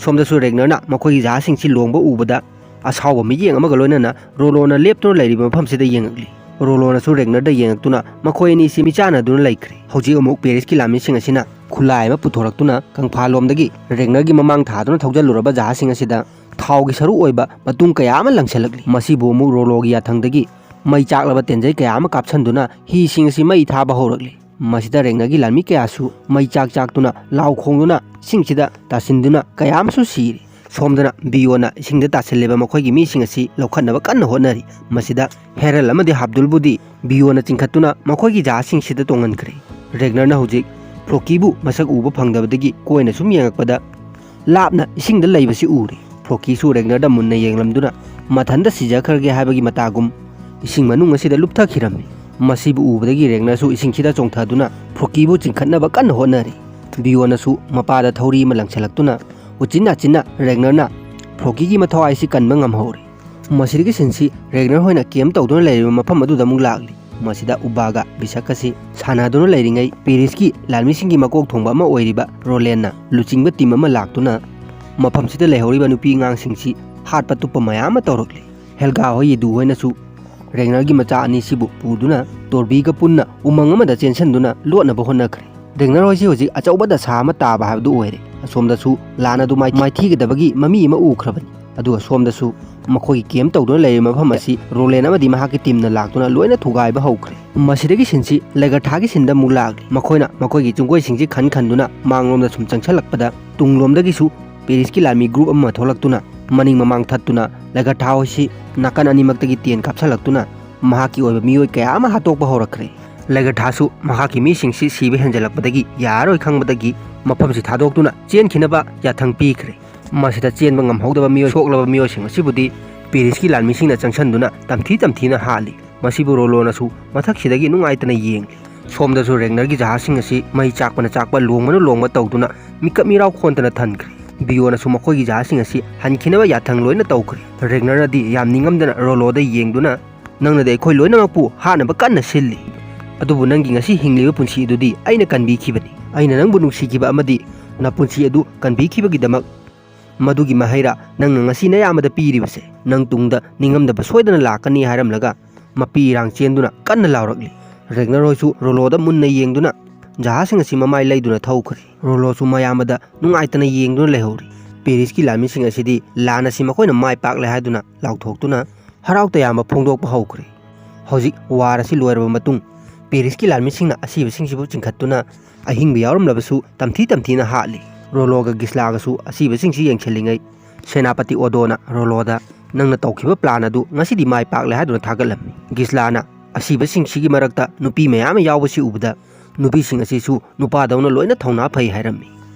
ꯁꯣꯝꯗꯁꯨ ꯔꯦꯒꯅꯔꯅ ꯃꯈꯣꯏꯒꯤ ꯖꯍꯥꯖꯁꯤꯡꯁꯤ ꯂꯣꯡꯕ ꯎꯕꯗ ꯑꯁꯥꯎꯕ ꯃꯤꯠꯌꯦꯡ ꯑꯃꯒ ꯂꯣꯏꯅꯅ ꯔꯣꯂꯣꯅ ꯂꯦꯞꯇꯨꯅ ꯂꯩꯔꯤꯕ ꯃꯐꯝꯁꯤꯗ ꯌꯦꯡꯉꯛꯂꯤ꯫ ꯔꯣꯂꯣꯅꯁꯨ ꯔꯦꯒꯅꯔꯗ ꯌꯦꯡꯉꯛꯇꯨꯅ ꯃꯈꯣꯏ ꯑꯅꯤꯁꯤ ꯃꯤꯆꯥꯟꯅꯗꯨꯅ ꯂꯩꯈ꯭ꯔꯦ꯫ ꯍꯧꯖꯤꯛ ꯑꯃꯨꯛ ꯄꯦꯔꯤꯁꯀꯤ ꯂꯥꯟꯃꯤꯁꯤꯡ ꯑꯁꯤꯅ ꯈꯨꯠꯂꯥꯏ ꯑꯃ ꯄꯨꯊꯣꯔꯛꯇꯨꯅ ꯀꯪꯐꯥꯜꯂꯣꯝꯗꯒꯤ ꯔꯦꯒꯅꯔꯒꯤ ꯃꯃꯥꯡ ꯊꯥꯗꯨꯅ ꯊꯧꯖꯤꯜꯂꯨꯔꯕ ꯖꯍꯥꯖꯁꯤꯡ ꯑꯁꯤꯗ ꯊꯥꯎꯒꯤ ꯁꯔꯨꯛ ꯑꯣꯏꯕ ꯃꯇꯨꯡ ꯀꯌꯥ ꯑꯃ ꯂꯪꯁꯤꯜꯂꯛꯂꯤ꯫ ꯃꯁꯤꯕꯨ ꯑꯃꯨꯛ ꯔꯣꯂꯣꯒꯤ ꯌꯥꯊꯪꯗꯒꯤ ꯃꯩ ꯆꯥꯛꯂꯕ ꯇꯦꯟꯖꯩ ꯀꯌꯥ ꯑꯃ ꯀꯥꯞꯁꯤꯟꯗꯨꯅ ꯍꯤꯁꯤꯡ ꯑꯁꯤ ꯃꯩ ꯊꯥꯕ ꯍꯧꯔꯛꯂꯤ꯫ ꯃꯁꯤꯗ ꯔꯦꯒꯅꯔꯒꯤ ꯂꯥꯟꯃꯤ ꯀꯌꯥꯁꯨ ꯃꯩ ꯆꯥꯛ ꯆꯥꯛꯇꯨꯅ, ꯂꯥꯎ ꯈꯣꯡꯗꯨꯅ, ꯏꯁꯤꯡꯁꯤꯗ ꯇꯥꯁꯤꯟꯗꯨꯅ ꯀꯌꯥ ꯑꯃꯁꯨ ꯁꯤꯔꯤ꯫ ꯁꯣꯝꯗꯅ ꯕꯤꯌꯣꯅ ꯏꯁꯤꯡꯗ ꯇꯥꯁꯤꯜꯂꯤꯕ ꯃꯈꯣꯏꯒꯤ ꯃꯤꯁꯤꯡ ꯑꯁꯤ ꯂꯧꯈꯠꯅꯕ ꯀꯟꯅ ꯍꯣꯠꯅꯔꯤ꯫ ꯃꯁꯤꯗ ꯍꯦꯔꯜ ꯑꯃꯗꯤ ꯍꯥꯞꯗꯨꯜꯕꯨꯗꯤ ꯕꯤꯌꯣꯅ ꯆꯤꯡꯈꯠꯇꯨꯅ ꯃꯈꯣꯏꯒꯤ ꯖꯍꯥꯖꯁꯤꯡꯁꯤꯗ ꯇꯣꯡꯍꯟꯈ꯭ꯔꯦ꯫ ꯔꯦꯒꯅꯔꯅ ꯍꯧꯖꯤꯛ ꯐ꯭ꯂꯣꯀꯤꯕꯨ ꯃꯁꯛ ꯎꯕ ꯐꯪꯗꯕꯗꯒꯤ ꯀꯣꯏꯅ ꯁꯨꯝ ꯌꯦꯡꯉꯛꯄꯗ, ꯂꯥꯞꯅ ꯏꯁꯤꯡꯗ ꯂꯩꯕꯁꯤ ꯎꯔꯦ꯫ ꯐ꯭ꯂꯣꯀꯤꯁꯨ ꯔꯦꯒꯅꯔꯗ ꯃꯨꯟꯅ ꯌꯦꯡꯂꯝꯗꯨꯅ ꯃꯊꯟꯇ ꯁꯤꯖꯈ꯭ꯔꯒꯦ ꯍꯥꯏꯕꯒꯤ ꯃꯇꯥꯒꯨꯝ ꯏꯁꯤꯡ ꯃꯅꯨꯡ ꯑꯁꯤꯗ ꯂꯨꯞꯊꯈꯤꯔꯝꯃꯤ꯫ ꯃꯁꯤꯕꯨ ꯎꯕꯗꯒꯤ ꯔꯦꯒꯅꯔꯁꯨ ꯏꯁꯤꯡꯁꯤꯗ ꯆꯣꯡꯊꯗꯨꯅ ꯐ꯭ꯂꯣꯀꯤꯕꯨ ꯆꯤꯡꯈꯠꯅꯕ ꯀꯟꯅ ꯍꯣꯠꯅꯔꯤ꯫ ꯕꯤꯌꯣꯅꯁꯨ ꯃꯄꯥꯗ ꯊꯧꯔꯤ ꯑꯃ ꯂꯪꯁꯤꯜꯂꯛꯇꯨꯅ ꯎꯆꯤꯟ ꯅꯥꯆꯤꯟꯅ ꯔꯦꯒꯅꯔꯅ ꯐ꯭ꯂꯣꯀꯤꯒꯤ ꯃꯊꯧꯋꯥꯏꯁꯤ ꯀꯟꯕ ꯉꯝꯍꯧꯔꯦ꯫ ꯃꯁꯤꯗꯒꯤ ꯁꯤꯟꯁꯤ ꯔꯦꯒꯅꯔ ꯍꯣꯏꯅ ꯀꯦꯝ ꯇꯧꯗꯨꯅ ꯂꯩꯔꯤꯕ ꯃꯐꯝ ꯑꯗꯨꯗ ꯑꯃꯨꯛ ꯂꯥꯛꯂꯤ꯫ ꯃꯁꯤꯗ ꯎꯕꯥꯒ ꯕꯤꯁꯛꯀꯁꯤ ꯁꯥꯟꯅꯗꯨꯅ ꯂꯩꯔꯤꯉꯩ, ꯄꯦꯔꯤꯁꯀꯤ ꯂꯥꯟꯃꯤꯁꯤꯡꯒꯤ ꯃꯀꯣꯛ ꯊꯣꯡꯕ ꯑꯃ ꯑꯣꯏꯔꯤꯕ ꯔꯣꯂꯦꯟꯅ ꯂꯨꯆꯤꯡꯕ ꯇꯤꯝ ꯑꯃ ꯂꯥꯛꯇꯨꯅ ꯃꯐꯝꯁꯤꯗ ꯂꯩꯍꯧꯔꯤꯕ ꯅꯨꯄꯤ ꯑꯉꯥꯡꯁꯤꯡꯁꯤ ꯍꯥꯠꯄ ꯇꯨꯞꯄ ꯃꯌꯥꯝ ꯑꯃ ꯇꯧꯔꯛꯂꯤ꯫ ꯍꯦꯜꯒꯥ ꯍꯣꯏ ꯌꯦꯗꯨ ꯍꯣꯏꯅꯁꯨ ꯔꯦꯒꯅꯔꯒꯤ ꯃꯆꯥ ꯑꯅꯤꯁꯤꯕꯨ ꯄꯨꯗꯨꯅ ꯇꯣꯔꯕꯤꯒ ꯄꯨꯟꯅ ꯎꯃꯪ ꯑꯃꯗ ꯆꯦꯟꯁꯤꯟꯗꯨꯅ ꯂꯣꯠꯅꯕ ꯍꯣꯠꯅꯈ꯭ꯔꯦ꯫ ꯔꯦꯒꯅꯔ ꯍꯣꯏꯁꯤ ꯍꯧꯖꯤꯛ ꯑꯆꯧꯕ ꯗꯁꯥ ꯑꯃ ꯇꯥꯕ ꯍꯥꯏꯕꯗꯨ ꯑꯣꯏꯔꯦ꯫ ꯑꯁꯣꯝꯗꯁꯨ ꯂꯥꯟ ꯑꯗꯨ ꯃꯥꯏ-, ꯃꯥꯏꯊꯤꯒꯗꯕꯒꯤ ꯃꯃꯤ ꯑꯃ ꯎꯈ꯭ꯔꯕꯅꯤ꯫ ꯑꯗꯨꯒ ꯁꯣꯝꯗꯁꯨ ꯃꯈꯣꯏꯒꯤ ꯀꯦꯝ ꯇꯧꯗꯨꯅ ꯂꯩꯔꯤꯕ ꯃꯐꯝ ꯑꯁꯤ ꯔꯣꯂꯦꯟ ꯑꯃꯗꯤ ꯃꯍꯥꯛꯀꯤ ꯇꯤꯝꯅ ꯂꯥꯛꯇꯨꯅ ꯂꯣꯏꯅ ꯊꯨꯒꯥꯏꯕ ꯍꯧꯈ꯭ꯔꯦ꯫ ꯃꯁꯤꯗꯒꯤ ꯁꯤꯟꯁꯤ ꯂꯦꯒꯔꯊꯥꯒꯤ ꯁꯤꯟꯗ ꯑꯃꯨꯛ ꯂꯥꯛꯂꯤ꯫ ꯃꯈꯣꯏꯅ ꯃꯈꯣꯏꯒꯤ ꯆꯨꯡꯒꯣꯏꯁꯤꯡꯁꯤ ꯈꯟ ꯈꯟꯗꯨꯅ ꯃꯥꯡꯂꯣꯝꯗ ꯁꯨꯝ ꯆꯪꯁꯤꯜꯂꯛꯄꯗ, ꯇꯨꯡꯂꯣꯝꯗꯒꯤꯁꯨ ꯄꯦꯔꯤꯁꯀꯤ ꯂꯥꯟꯃꯤ ꯒ꯭ꯔꯨꯞ ꯑꯃ ꯊꯣꯛꯂꯛꯇꯨꯅ ꯃꯅꯤꯡ ꯃꯃꯥꯡ ꯊꯠꯇꯨꯅ ꯂꯦꯒꯔꯊꯥ ꯍꯣꯏꯁꯤ ꯅꯥꯀꯟ ꯑꯅꯤꯃꯛꯇꯒꯤ ꯇꯦꯟ ꯀꯥꯞꯁꯤꯜꯂꯛꯇꯨꯅ ꯃꯍꯥꯛꯀꯤ ꯑꯣꯏꯕ ꯃꯤꯑꯣꯏ ꯀꯌꯥ ꯑꯃ ꯍꯥꯠꯇꯣꯛꯄ ꯍꯧꯔꯛꯈ꯭ꯔꯦ꯫ ꯂꯦꯒꯔꯊꯥꯁꯨ ꯃꯍꯥꯛꯀꯤ ꯃꯤꯁꯤꯡꯁꯤ ꯁꯤꯕ ꯍꯦꯟꯖꯜꯂꯛꯄꯗꯒꯤ ꯌꯥꯔꯔꯣꯏ ꯈꯪꯕꯗꯒꯤ ꯃꯐꯝꯁꯤ ꯊꯥꯗꯣꯛꯇꯨꯅ ꯆꯦꯟꯈꯤꯅꯕ ꯌꯥꯊꯪ ꯄꯤꯈ꯭ꯔꯦ꯫ ꯃꯁꯤꯗ ꯆꯦꯟꯕ ꯉꯝꯍꯧꯗꯕ ꯃꯤꯑꯣꯏ, ꯁꯣꯛꯂꯕ ꯃꯤꯑꯣꯏꯁꯤꯡ ꯑꯁꯤꯕꯨꯗꯤ ꯄꯦꯔꯤꯁꯀꯤ ꯂꯥꯟꯃꯤꯁꯤꯡꯅ ꯆꯪꯁꯤꯟꯗꯨꯅ ꯇꯝꯊꯤ ꯇꯝꯊꯤꯅ ꯍꯥꯠꯂꯤ꯫ ꯃꯁꯤꯕꯨ ꯔꯣꯂꯣꯅꯁꯨ ꯃꯊꯛꯁꯤꯗꯒꯤ ꯅꯨꯡꯉꯥꯏꯇꯅ ꯌꯦꯡꯂꯤ꯫ ꯁꯣꯝꯗꯁꯨ ꯔꯦꯒꯅꯔꯒꯤ ꯖꯍꯥꯖꯁꯤꯡ ꯑꯁꯤ ꯃꯩ ꯆꯥꯛꯄꯅ ꯆꯥꯛꯄ, ꯂꯣꯡꯕꯅ ꯂꯣꯡꯕ ꯇꯧꯗꯨꯅ ꯃꯤꯀꯞ ꯃꯤꯔꯥꯎ ꯈꯣꯟꯗꯅ ꯊꯟꯈ꯭ꯔꯦ꯫ ꯕꯤꯌꯣꯅꯁꯨ ꯃꯈꯣꯏꯒꯤ ꯖꯍꯥꯖꯁꯤꯡ ꯑꯁꯤ ꯍꯟꯈꯤꯅꯕ ꯌꯥꯊꯪ ꯂꯣꯏꯅ ꯇꯧꯈ꯭ꯔꯦ꯫ ꯔꯦꯒꯅꯔꯅꯗꯤ ꯌꯥꯝ ꯅꯤꯡꯉꯝꯗꯅ ꯔꯣꯂꯣꯗ ꯌꯦꯡꯗꯨꯅ, "ꯅꯪꯅꯗꯤ ꯑꯩꯈꯣꯏ ꯂꯣꯏꯅꯃꯛꯄꯨ ꯍꯥꯠꯅꯕ ꯀꯟꯅ ꯁꯤꯜꯂꯤ, ꯑꯗꯨꯕꯨ ꯅꯪꯒꯤ ꯉꯁꯤ ꯍꯤꯡꯂꯤꯕ ꯄꯨꯟꯁꯤ ꯑꯗꯨꯗꯤ ꯑꯩꯅ ꯀꯟꯕꯤꯈꯤꯕꯅꯤ꯫ ꯑꯩꯅ ꯅꯪꯕꯨ ꯅꯨꯡꯁꯤꯈꯤꯕ ꯑꯃꯗꯤ ꯅꯄꯨꯟꯁꯤ ꯑꯗꯨ ꯀꯟꯕꯤꯈꯤꯕꯒꯤꯗꯃꯛ꯫ ꯃꯗꯨꯒꯤ ꯃꯍꯩꯔꯥ ꯅꯪꯅ ꯉꯁꯤ ꯅꯌꯥꯝꯕꯗ ꯄꯤꯔꯤꯕꯁꯦ꯫ ꯅꯪ ꯇꯨꯡꯗ ꯅꯤꯡꯉꯝꯗꯕ ꯁꯣꯏꯗꯅ ꯂꯥꯛꯀꯅꯤ" ꯍꯥꯏꯔꯝꯂꯒ ꯃꯄꯤ ꯏꯔꯥꯡ ꯆꯦꯟꯗꯨꯅ ꯀꯟꯅ ꯂꯥꯎꯔꯛꯂꯤ꯫ ꯔꯦꯒꯅꯔ ꯍꯣꯏꯁꯨ ꯔꯣꯂꯣꯗ ꯃꯨꯟꯅ ꯌꯦꯡꯗꯨꯅ ꯖꯍꯥꯖꯁꯤꯡ ꯑꯁꯤ ꯃꯃꯥꯏ ꯂꯩꯗꯨꯅ ꯊꯧꯈ꯭ꯔꯦ꯫ ꯔꯣꯂꯣꯁꯨ ꯃꯌꯥꯝꯕꯗ ꯅꯨꯡꯉꯥꯏꯇꯅ ꯌꯦꯡꯗꯨꯅ ꯂꯩꯍꯧꯔꯤ꯫ ꯄꯦꯔꯤꯁꯀꯤ ꯂꯥꯟꯃꯤꯁꯤꯡ ꯑꯁꯤꯗꯤ ꯂꯥꯟ ꯑꯁꯤ ꯃꯈꯣꯏꯅ ꯃꯥꯏ ꯄꯥꯛꯂꯦ ꯍꯥꯏꯗꯨꯅ ꯂꯥꯎꯊꯣꯛꯇꯨꯅ ꯍꯔꯥꯎ ꯇꯌꯥꯝꯕ ꯐꯣꯡꯗꯣꯛꯄ ꯍꯧꯈ꯭ꯔꯦ꯫ ꯍꯧꯖꯤꯛ ꯋꯥꯔ ꯑꯁꯤ ꯂꯣꯏꯔꯕ ꯃꯇꯨꯡ, ꯄꯦꯔꯤꯁꯀꯤ ꯂꯥꯟꯃꯤꯁꯤꯡꯅ ꯑꯁꯤꯕꯁꯤꯡꯁꯤꯕꯨ ꯆꯤꯡꯈꯠꯇꯨꯅ ꯑꯍꯤꯡꯕ ꯌꯥꯎꯔꯝꯂꯕꯁꯨ ꯇꯝꯊꯤ ꯇꯝꯊꯤꯅ ꯍꯥꯠꯂꯤ꯫ ꯔꯣꯂꯣꯒ ꯒꯤꯁꯂꯥꯒꯁꯨ ꯑꯁꯤꯕꯁꯤꯡꯁꯤ ꯌꯦꯡꯁꯤꯜꯂꯤꯉꯩ ꯁꯦꯅꯥꯄꯇꯤ ꯑꯣꯗꯣꯅ ꯔꯣꯂꯣꯗ, "ꯅꯪꯅ ꯇꯧꯈꯤꯕ ꯄ꯭ꯂꯥꯟ ꯑꯗꯨ ꯉꯁꯤꯗꯤ ꯃꯥꯏ ꯄꯥꯛꯂꯦ" ꯍꯥꯏꯗꯨꯅ ꯊꯥꯒꯠꯂꯝꯃꯤ꯫ ꯒꯤꯁꯂꯥꯅ ꯑꯁꯤꯕꯁꯤꯡꯁꯤꯒꯤ ꯃꯔꯛꯇ ꯅꯨꯄꯤ ꯃꯌꯥꯝ ꯑꯃ ꯌꯥꯎꯕꯁꯤ ꯎꯕꯗ, "ꯅꯨꯄꯤꯁꯤꯡ ꯑꯁꯤꯁꯨ ꯅꯨꯄꯥꯗꯧꯅ ꯂꯣꯏꯅ ꯊꯧꯅꯥ ꯐꯩ" ꯍꯥꯏꯔꯝꯃꯤ꯫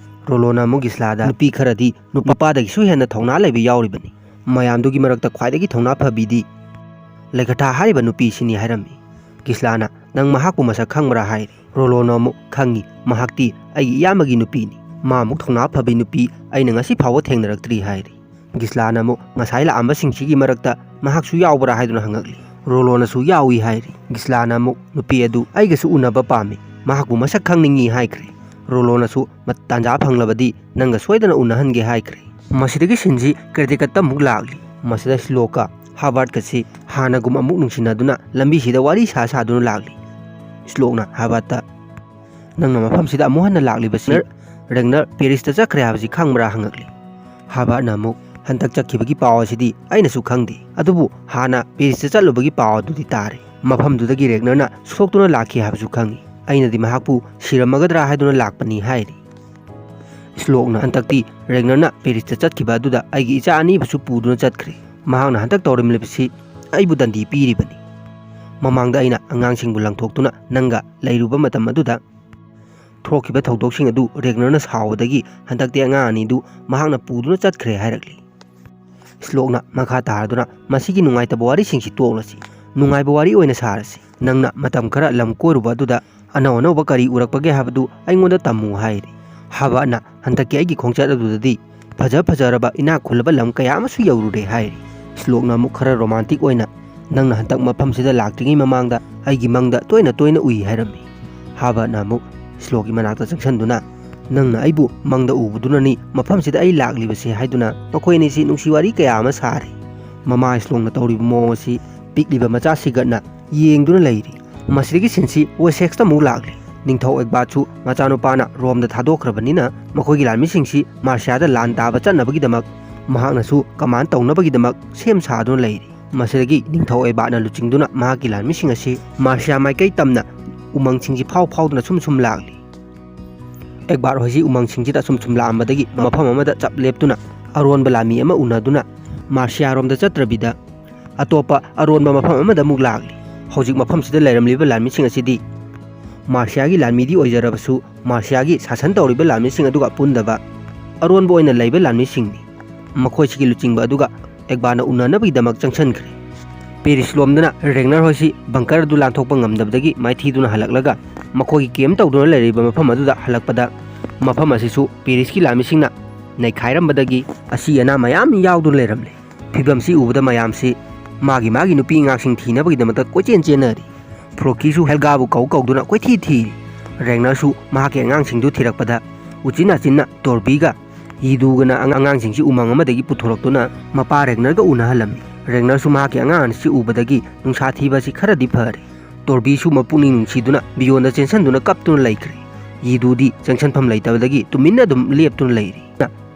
ꯔꯣꯂꯣꯅ ꯑꯃꯨꯛ ꯒꯤꯁꯂꯥꯗ, "ꯅꯨꯄꯤ ꯈꯔꯗꯤ ꯅꯨꯄꯥꯗꯒꯤꯁꯨ ꯍꯦꯟꯅ ꯊꯧꯅꯥ ꯂꯩꯕ ꯌꯥꯎꯔꯤꯕꯅꯤ꯫ ꯃꯌꯥꯝꯗꯨꯒꯤ ꯃꯔꯛꯇ ꯈ꯭ꯋꯥꯏꯗꯒꯤ ꯊꯧꯅꯥ ꯐꯕꯤꯗꯤ ꯂꯩꯈꯊꯥ ꯍꯥꯏꯔꯤꯕ ꯅꯨꯄꯤꯁꯤꯅꯤ" ꯍꯥꯏꯔꯝꯃꯤ꯫ ꯒꯤꯁꯂꯥꯅ, "ꯅꯪ ꯃꯍꯥꯛꯄꯨ ꯃꯁꯛ ꯈꯪꯕ꯭ꯔꯥ?" ꯍꯥꯏꯔꯤ꯫ ꯔꯣꯂꯣꯅ ꯑꯃꯨꯛ, "ꯈꯪꯉꯤ, ꯃꯍꯥꯛꯇꯤ ꯑꯩꯒꯤ ꯏꯌꯥꯝꯕꯒꯤ ꯅꯨꯄꯤꯅꯤ꯫ ꯃꯥꯃꯨꯛ ꯊꯧꯅꯥ ꯐꯕꯤ ꯅꯨꯄꯤ ꯑꯩꯅ ꯉꯁꯤ ꯐꯥꯎꯕ ꯊꯦꯡꯅꯔꯛꯇ꯭ꯔꯤ" ꯍꯥꯏꯔꯤ꯫ ꯒꯤꯁꯂꯥꯅ ꯑꯃꯨꯛ, "ꯉꯁꯥꯏ ꯂꯥꯛꯑꯝꯕꯁꯤꯡꯁꯤꯒꯤ ꯃꯔꯛꯇ ꯃꯍꯥꯛꯁꯨ ꯌꯥꯎꯕ꯭ꯔꯥ?" ꯍꯥꯏꯗꯨꯅ ꯍꯪꯉꯛꯂꯤ꯫ ꯔꯣꯂꯣꯅꯁꯨ, "ꯌꯥꯎꯏ" ꯍꯥꯏꯔꯤ꯫ ꯒꯤꯁꯂꯥꯅ ꯑꯃꯨꯛ, "ꯅꯨꯄꯤ ꯑꯗꯨ ꯑꯩꯒꯁꯨ ꯎꯅꯕ ꯄꯥꯝꯃꯤ, ꯃꯍꯥꯛꯄꯨ ꯃꯁꯛ ꯈꯪꯅꯤꯡꯏ" ꯍꯥꯏꯈ꯭ꯔꯦ꯫ ꯔꯣꯂꯣꯅꯁꯨ, "ꯃ-, ꯇꯥꯟꯖꯥ ꯐꯪꯂꯕꯗꯤ ꯅꯪꯒ ꯁꯣꯏꯗꯅ ꯎꯅꯍꯟꯒꯦ" ꯍꯥꯏꯈ꯭ꯔꯦ꯫ ꯃꯁꯤꯗꯒꯤ ꯁꯤꯟꯁꯤ ꯀ꯭ꯔꯦꯗꯤꯀꯠꯇ ꯑꯃꯨꯛ ꯂꯥꯛꯂꯤ꯫ ꯃꯁꯤꯗ ꯁ꯭ꯂꯣꯛꯀ ꯍꯥꯕꯥꯔꯠꯀꯁꯤ ꯍꯥꯟꯅꯒꯨꯝ ꯑꯃꯨꯛ ꯅꯨꯡꯁꯤꯅꯗꯨꯅ ꯂꯝꯕꯤꯁꯤꯗ ꯋꯥꯔꯤ ꯁꯥ ꯁꯥꯗꯨꯅ ꯂꯥꯛꯂꯤ꯫ ꯁ꯭ꯂꯣꯛꯅ ꯍꯥꯕꯥꯔꯠꯇ, "ꯅꯪꯅ ꯃꯐꯝꯁꯤꯗ ꯑꯃꯨꯛ ꯍꯟꯅ ꯂꯥꯛꯂꯤꯕꯁꯤ ꯔꯦꯒꯅꯔ ꯄꯦꯔꯤꯁꯇ ꯆꯠꯈ꯭ꯔꯦ ꯍꯥꯏꯕꯁꯤ ꯈꯪꯕ꯭ꯔꯥ?" ꯍꯪꯉꯛꯂꯤ꯫ ꯍꯥꯕꯥꯔꯠꯅ ꯑꯃꯨꯛ, "ꯍꯟꯗꯛ ꯆꯠꯈꯤꯕꯒꯤ ꯄꯥꯎ ꯑꯁꯤꯗꯤ ꯑꯩꯅꯁꯨ ꯈꯪꯗꯦ, ꯑꯗꯨꯕꯨ ꯍꯥꯟꯅ ꯄꯦꯔꯤꯁꯇ ꯆꯠꯂꯨꯕꯒꯤ ꯄꯥꯎ ꯑꯗꯨꯗꯤ ꯇꯥꯔꯦ꯫ ꯃꯐꯝꯗꯨꯗꯒꯤ ꯔꯦꯒꯅꯔꯅ ꯁꯣꯛꯇꯨꯅ ꯂꯥꯛꯈꯤ ꯍꯥꯏꯕꯁꯨ ꯈꯪꯏ꯫ ꯑꯩꯅꯗꯤ ꯃꯍꯥꯛꯄꯨ ꯁꯤꯔꯝꯃꯒꯗ꯭ꯔꯥ ꯍꯥꯏꯗꯨꯅ ꯂꯥꯛꯄꯅꯤ" ꯍꯥꯏꯔꯤ꯫ ꯁ꯭ꯂꯣꯛꯅ, "ꯍꯟꯗꯛꯇꯤ ꯔꯦꯒꯅꯔꯅ ꯄꯦꯔꯤꯁꯇ ꯆꯠꯈꯤꯕ ꯑꯗꯨꯗ ꯑꯩꯒꯤ ꯏꯆꯥ ꯑꯅꯤꯕꯨꯁꯨ ꯄꯨꯗꯨꯅ ꯆꯠꯈ꯭ꯔꯦ꯫ ꯃꯍꯥꯛꯅ ꯍꯟꯗꯛ ꯇꯧꯔꯝꯂꯤꯕꯁꯤ ꯑꯩꯕꯨ ꯗꯟꯗꯤ ꯄꯤꯔꯤꯕꯅꯤ꯫ ꯃꯃꯥꯡꯗ ꯑꯩꯅ ꯑꯉꯥꯡꯁꯤꯡꯕꯨ ꯂꯪꯊꯣꯛꯇꯨꯅ ꯅꯪꯒ ꯂꯩꯔꯨꯕ ꯃꯇꯝ ꯑꯗꯨꯗ ꯊꯣꯛꯈꯤꯕ ꯊꯧꯗꯣꯛꯁꯤꯡ ꯑꯗꯨ ꯔꯦꯒꯅꯔꯅ ꯁꯥꯎꯕꯗꯒꯤ ꯍꯟꯗꯛꯇꯤ ꯑꯉꯥꯡ ꯑꯅꯤꯗꯨ ꯃꯍꯥꯛꯅ ꯄꯨꯗꯨꯅ ꯆꯠꯈ꯭ꯔꯦ" ꯍꯥꯏꯔꯛꯂꯤ꯫ ꯁ꯭ꯂꯣꯛꯅ ꯃꯈꯥ ꯇꯥꯔꯗꯨꯅ, "ꯃꯁꯤꯒꯤ ꯅꯨꯡꯉꯥꯏꯇꯕ ꯋꯥꯔꯤꯁꯤꯡꯁꯤ ꯇꯣꯛꯂꯁꯤ, ꯅꯨꯡꯉꯥꯏꯕ ꯋꯥꯔꯤ ꯑꯣꯏꯅ ꯁꯥꯔꯁꯤ꯫ ꯅꯪꯅ ꯃꯇꯝ ꯈꯔ ꯂꯝ ꯀꯣꯏꯔꯨꯕ ꯑꯗꯨꯗ ꯑꯅꯧ ꯑꯅꯧꯕ ꯀꯔꯤ ꯎꯔꯛꯄꯒꯦ ꯍꯥꯏꯕꯗꯨ ꯑꯩꯉꯣꯟꯗ ꯇꯝꯃꯨ" ꯍꯥꯏꯔꯤ꯫ ꯍꯥꯕꯥꯔꯠꯅ, "ꯍꯟꯗꯛꯀꯤ ꯑꯩꯒꯤ ꯈꯣꯡꯆꯠ ꯑꯗꯨꯗꯗꯤ ꯐꯖ ꯐꯖꯔꯕ ꯏꯅꯥꯛ ꯈꯨꯜꯂꯕ ꯂꯝ ꯀꯌꯥ ꯑꯃꯁꯨ ꯌꯧꯔꯨꯔꯦ" ꯍꯥꯏꯔꯤ꯫ ꯁ꯭ꯂꯣꯛꯅ ꯑꯃꯨꯛ ꯈꯔ ꯔꯣꯃꯥꯟꯇꯤꯛ ꯑꯣꯏꯅ, "ꯅꯪꯅ ꯍꯟꯗꯛ ꯃꯐꯝꯁꯤꯗ ꯂꯥꯛꯇ꯭ꯔꯤꯉꯩ ꯃꯃꯥꯡꯗ ꯑꯩꯒꯤ ꯃꯪꯗ ꯇꯣꯏꯅ ꯇꯣꯏꯅ ꯎꯏ" ꯍꯥꯏꯔꯝꯃꯤ꯫ ꯍꯥꯕꯥꯔꯠꯅ ꯑꯃꯨꯛ ꯁ꯭ꯂꯣꯛꯀꯤ ꯃꯅꯥꯛꯇ ꯆꯪꯁꯤꯟꯗꯨꯅ, "ꯅꯪꯅ ꯑꯩꯕꯨ ꯃꯪꯗ ꯎꯕꯗꯨꯅꯅꯤ ꯃꯐꯝꯁꯤꯗ ꯑꯩ ꯂꯥꯛꯂꯤꯕꯁꯦ" ꯍꯥꯏꯗꯨꯅ ꯃꯈꯣꯏ ꯑꯅꯤꯁꯤ ꯅꯨꯡꯁꯤ ꯋꯥꯔꯤ ꯀꯌꯥ ꯑꯃ ꯁꯥꯔꯤ꯫ ꯃꯃꯥ ꯁ꯭ꯂꯣꯛꯅ ꯇꯧꯔꯤꯕ ꯃꯑꯣꯡ ꯑꯁꯤ ꯄꯤꯛꯂꯤꯕ ꯃꯆꯥ ꯁꯤꯒꯠꯅ ꯌꯦꯡꯗꯨꯅ ꯂꯩꯔꯤ꯫ ꯃꯁꯤꯗꯒꯤ ꯁꯤꯟꯁꯤ ꯋꯦꯁꯦꯛꯁꯇ ꯑꯃꯨꯛ ꯂꯥꯛꯂꯤ꯫ ꯅꯤꯡꯊꯧ ꯑꯦꯒꯕꯥꯔꯠꯁꯨ ꯃꯆꯥꯅꯨꯄꯥꯅ ꯔꯣꯝꯗ ꯊꯥꯗꯣꯛꯈ꯭ꯔꯕꯅꯤꯅ ꯃꯈꯣꯏꯒꯤ ꯂꯥꯟꯃꯤꯁꯤꯡꯁꯤ ꯃꯥꯔꯁꯤꯌꯥꯗ ꯂꯥꯟ ꯇꯥꯕ ꯆꯠꯅꯕꯒꯤꯗꯃꯛ ꯃꯍꯥꯛꯅꯁꯨ ꯀꯃꯥꯟ ꯇꯧꯅꯕꯒꯤꯗꯃꯛ ꯁꯦꯝ ꯁꯥꯗꯨꯅ ꯂꯩꯔꯤ꯫ ꯃꯁꯤꯗꯒꯤ ꯅꯤꯡꯊꯧ ꯑꯦꯒꯕꯥꯔꯠꯅ ꯂꯨꯆꯤꯡꯗꯨꯅ ꯃꯍꯥꯛꯀꯤ ꯂꯥꯟꯃꯤꯁꯤꯡ ꯑꯁꯤ ꯃꯥꯔꯁꯤꯌꯥ ꯃꯥꯏꯀꯩ ꯇꯝꯅ ꯎꯃꯪꯁꯤꯡꯁꯤ ꯐꯥꯎ ꯐꯥꯎꯗꯨꯅ ꯁꯨꯝ ꯁꯨꯝ ꯂꯥꯛꯂꯤ꯫ ꯑꯦꯛꯕꯥꯔ ꯍꯣꯏꯁꯤ ꯎꯃꯪꯁꯤꯡꯁꯤꯗ ꯁꯨꯝ ꯁꯨꯝ ꯂꯥꯛꯑꯝꯕꯗꯒꯤ ꯃꯐꯝ ꯑꯃꯗ ꯆꯞ ꯂꯦꯞꯇꯨꯅ ꯑꯔꯣꯟꯕ ꯂꯥꯟꯃꯤ ꯑꯃ ꯎꯅꯗꯨꯅ ꯃꯥꯔꯁꯤꯌꯥꯔꯣꯝꯗ ꯆꯠꯇ꯭ꯔꯕꯤꯗ ꯑꯇꯣꯞꯄ ꯑꯔꯣꯟꯕ ꯃꯐꯝ ꯑꯃꯗ ꯑꯃꯨꯛ ꯂꯥꯛꯂꯤ꯫ ꯍꯧꯖꯤꯛ ꯃꯐꯝꯁꯤꯗ ꯂꯩꯔꯝꯂꯤꯕ ꯂꯥꯟꯃꯤꯁꯤꯡ ꯑꯁꯤꯗꯤ ꯃꯥꯔꯁꯤꯌꯥꯒꯤ ꯂꯥꯟꯃꯤꯗꯤ ꯑꯣꯏꯖꯔꯕꯁꯨ ꯃꯥꯔꯁꯤꯌꯥꯒꯤ ꯁꯥꯁꯟ ꯇꯧꯔꯤꯕ ꯂꯥꯟꯃꯤꯁꯤꯡ ꯑꯗꯨꯒ ꯄꯨꯟꯗꯕ ꯑꯔꯣꯟꯕ ꯑꯣꯏꯅ ꯂꯩꯕ ꯂꯥꯟꯃꯤꯁꯤꯡꯅꯤ꯫ ꯃꯈꯣꯏꯁꯤꯒꯤ ꯂꯨꯆꯤꯡꯕ ꯑꯗꯨꯒ ꯑꯦꯛꯕꯥꯔꯅ ꯎꯅꯅꯕꯒꯤꯗꯃꯛ ꯆꯪꯁꯤꯟꯈ꯭ꯔꯦ꯫ ꯄꯦꯔꯤꯁ ꯂꯣꯝꯗꯅ ꯔꯦꯒꯅꯔ ꯍꯣꯏꯁꯤ ꯕꯪꯀꯔ ꯑꯗꯨ ꯂꯥꯟꯊꯣꯛꯄ ꯉꯝꯗꯕꯗꯒꯤ ꯃꯥꯏꯊꯤꯗꯨꯅ ꯍꯜꯂꯛꯂꯒ ꯃꯈꯣꯏꯒꯤ ꯀꯦꯝ ꯇꯧꯗꯨꯅ ꯂꯩꯔꯤꯕ ꯃꯐꯝ ꯑꯗꯨꯗ ꯍꯜꯂꯛꯄꯗ ꯃꯐꯝ ꯑꯁꯤꯁꯨ ꯄꯦꯔꯤꯁꯀꯤ ꯂꯥꯟꯃꯤꯁꯤꯡꯅ ꯅꯩꯈꯥꯏꯔꯝꯕꯗꯒꯤ ꯑꯁꯤ ꯑꯅꯥ ꯃꯌꯥꯝ ꯌꯥꯎꯗꯨꯅ ꯂꯩꯔꯝꯂꯦ꯫ ꯐꯤꯕꯝꯁꯤ ꯎꯕꯗ ꯃꯌꯥꯝꯁꯤ ꯃꯥꯒꯤ ꯃꯥꯒꯤ ꯅꯨꯄꯤ ꯑꯉꯥꯡꯁꯤꯡ ꯊꯤꯅꯕꯒꯤꯗꯃꯛꯇ ꯀꯣꯏꯆꯦꯟ ꯆꯦꯟꯅꯔꯤ꯫ ꯐ꯭ꯔꯣꯀꯤꯁꯨ ꯍꯦꯜꯒꯥꯕꯨ ꯀꯧ ꯀꯧꯗꯨꯅ ꯀꯣꯏꯊꯤ ꯊꯤꯔꯤ꯫ ꯔꯦꯒꯅꯔꯁꯨ ꯃꯍꯥꯛꯀꯤ ꯑꯉꯥꯡꯁꯤꯡꯗꯨ ꯊꯤꯔꯛꯄꯗ ꯎꯆꯤꯟ ꯅꯥꯆꯤꯟꯅ ꯇꯣꯔꯕꯤꯒ ꯌꯤꯗꯨꯒꯅ ꯑꯉꯥꯡꯁꯤꯡꯁꯤ ꯎꯃꯪ ꯑꯃꯗꯒꯤ ꯄꯨꯊꯣꯔꯛꯇꯨꯅ ꯃꯄꯥ ꯔꯦꯒꯅꯔꯒ ꯎꯅꯍꯜꯂꯝꯃꯤ꯫ ꯔꯦꯒꯅꯔꯁꯨ ꯃꯍꯥꯛꯀꯤ ꯑꯉꯥꯡ ꯑꯁꯤ ꯎꯕꯗꯒꯤ ꯅꯨꯡꯁꯥ ꯊꯤꯕ ꯑꯁꯤ ꯈꯔꯗꯤ ꯐꯔꯦ꯫ ꯇꯣꯔꯕꯤꯁꯨ ꯃꯄꯨꯛꯅꯤꯡ ꯅꯨꯡꯁꯤꯗꯨꯅ ꯕꯤꯌꯣꯟꯗ ꯆꯦꯟꯁꯤꯟꯗꯨꯅ ꯀꯞꯇꯨꯅ ꯂꯩꯈ꯭ꯔꯦ꯫ ꯌꯤꯗꯨꯗꯤ ꯆꯪꯁꯟꯐꯝ ꯂꯩꯇꯕꯗꯒꯤ ꯇꯨꯃꯤꯟꯅ ꯑꯗꯨꯝ ꯂꯦꯞꯇꯨꯅ ꯂꯩꯔꯤ꯫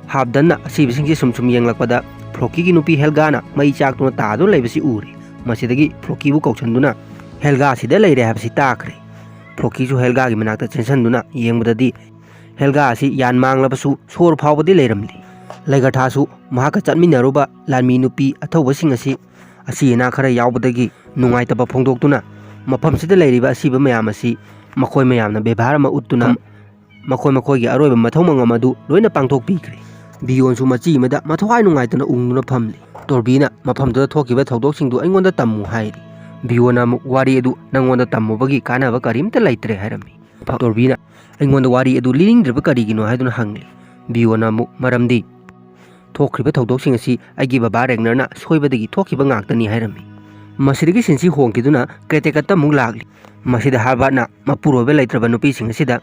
ꯍꯥꯞꯗꯟꯅ ꯑꯁꯤꯕꯁꯤꯡꯁꯦ ꯁꯨꯝ ꯁꯨꯝ ꯌꯦꯡꯂꯛꯄꯗ ꯐ꯭ꯔꯣꯀꯤꯒꯤ ꯅꯨꯄꯤ ꯍꯦꯜꯒꯥꯅ ꯃꯩ ꯆꯥꯛꯇꯨꯅ ꯇꯥꯗꯨꯅ ꯂꯩꯕꯁꯤ ꯎꯔꯦ꯫ ꯃꯁꯤꯗꯒꯤ ꯐ꯭ꯔꯣꯀꯤꯕꯨ ꯀꯧꯁꯟꯗꯨꯅ ꯍꯦꯜꯒꯥ ꯑꯁꯤꯗ ꯂꯩꯔꯦ ꯍꯥꯏꯕꯁꯤ ꯇꯥꯈ꯭ꯔꯦ꯫ ꯐ꯭ꯔꯣꯀꯤꯁꯨ ꯍꯦꯜꯒꯥꯒꯤ ꯃꯅꯥꯛꯇ ꯆꯦꯟꯁꯤꯟꯗꯨꯅ ꯌꯦꯡꯕꯗꯗꯤ ꯍꯦꯜꯒꯥ ꯑꯁꯤ ꯌꯥꯟ ꯃꯥꯡꯂꯕꯁꯨ ꯁꯣꯔ ꯐꯥꯎꯕꯗꯤ ꯂꯩꯔꯝꯂꯤ꯫ ꯂꯩꯒꯊꯥꯁꯨ ꯃꯍꯥꯛꯀ ꯆꯠꯃꯤꯟꯅꯔꯨꯕ ꯂꯥꯟꯃꯤ ꯅꯨꯄꯤ ꯑꯊꯧꯕꯁꯤꯡ ꯑꯁꯤ ꯑꯁꯤ ꯑꯅꯥ ꯈꯔ ꯌꯥꯎꯕꯗꯒꯤ ꯅꯨꯡꯉꯥꯏꯇꯕ ꯐꯣꯡꯗꯣꯛꯇꯨꯅ ꯃꯐꯝꯁꯤꯗ ꯂꯩꯔꯤꯕ ꯑꯁꯤꯕ ꯃꯌꯥꯝ ꯑꯁꯤ ꯃꯈꯣꯏ ꯃꯌꯥꯝꯅ ꯕꯦꯕꯥꯔ ꯑꯃ ꯎꯠꯇꯨꯅ ꯃꯈꯣꯏ ꯃꯈꯣꯏꯒꯤ ꯑꯔꯣꯏꯕ ꯃꯊꯧ ꯃꯉꯝ ꯑꯗꯨ ꯂꯣꯏꯅ ꯄꯥꯡꯊꯣꯛꯄꯤꯈ꯭ꯔꯦ꯫ ꯕꯤꯌꯣꯟꯁꯨ ꯃꯆꯤ ꯑꯃꯗ ꯃꯊ꯭ꯋꯥꯏ ꯅꯨꯡꯉꯥꯏꯇꯅ ꯎꯪꯗꯨꯅ ꯐꯝꯂꯤ꯫ ꯇꯣꯔꯕꯤꯅ ꯃꯐꯝꯗꯨꯗ ꯊꯣꯛꯈꯤꯕ ꯊꯧꯗꯣꯛꯁꯤꯡꯗꯨ ꯑꯩꯉꯣꯟꯗ ꯇꯝꯃꯨ ꯍꯥꯏꯔꯤ꯫ ꯕꯤꯌꯣꯟꯅ ꯑꯃꯨꯛ ꯋꯥꯔꯤ ꯑꯗꯨ ꯅꯪꯉꯣꯟꯗ ꯇꯝꯃꯨꯕꯒꯤ ꯀꯥꯟꯅꯕ ꯀꯔꯤꯝꯇ ꯂꯩꯇ꯭ꯔꯦ ꯍꯥꯏꯔꯝꯃꯤ꯫ ꯇꯣꯔꯕꯤꯅ ꯑꯩꯉꯣꯟꯗ ꯋꯥꯔꯤ ꯑꯗꯨ ꯂꯤꯅꯤꯡꯗ꯭ꯔꯤꯕ ꯀꯔꯤꯒꯤꯅꯣ ꯍꯥꯏꯗꯨꯅ ꯍꯪꯂꯤ꯫ ꯕꯤꯌꯣꯟꯅ ꯑꯃꯨꯛ ꯃꯔꯝꯗꯤ ꯊꯣꯛꯈ꯭ꯔꯤꯕ ꯊꯧꯗꯣꯛꯁꯤꯡ ꯑꯁꯤ ꯑꯩꯒꯤ ꯕꯕꯥ ꯔꯦꯒꯅꯔꯅ ꯁꯣꯏꯕꯗꯒꯤ ꯊꯣꯛꯈꯤꯕ ꯉꯥꯛꯇꯅꯤ ꯍꯥꯏꯔꯝꯃꯤ꯫ ꯃꯁꯤꯗꯒꯤ ꯁꯤꯟꯁꯤ ꯍꯣꯡꯈꯤꯗꯨꯅ ꯀ꯭ꯔꯦꯇꯦꯀꯠꯇ ꯑꯃꯨꯛ ꯂꯥꯛꯂꯤ꯫ ꯃꯁꯤꯗ ꯍꯥꯔꯕꯥꯔꯠꯅ ꯃꯄꯨꯔꯣꯏꯕ ꯂꯩꯇ꯭ꯔꯕ ꯅꯨꯄꯤꯁꯤꯡ ꯑꯁꯤꯗ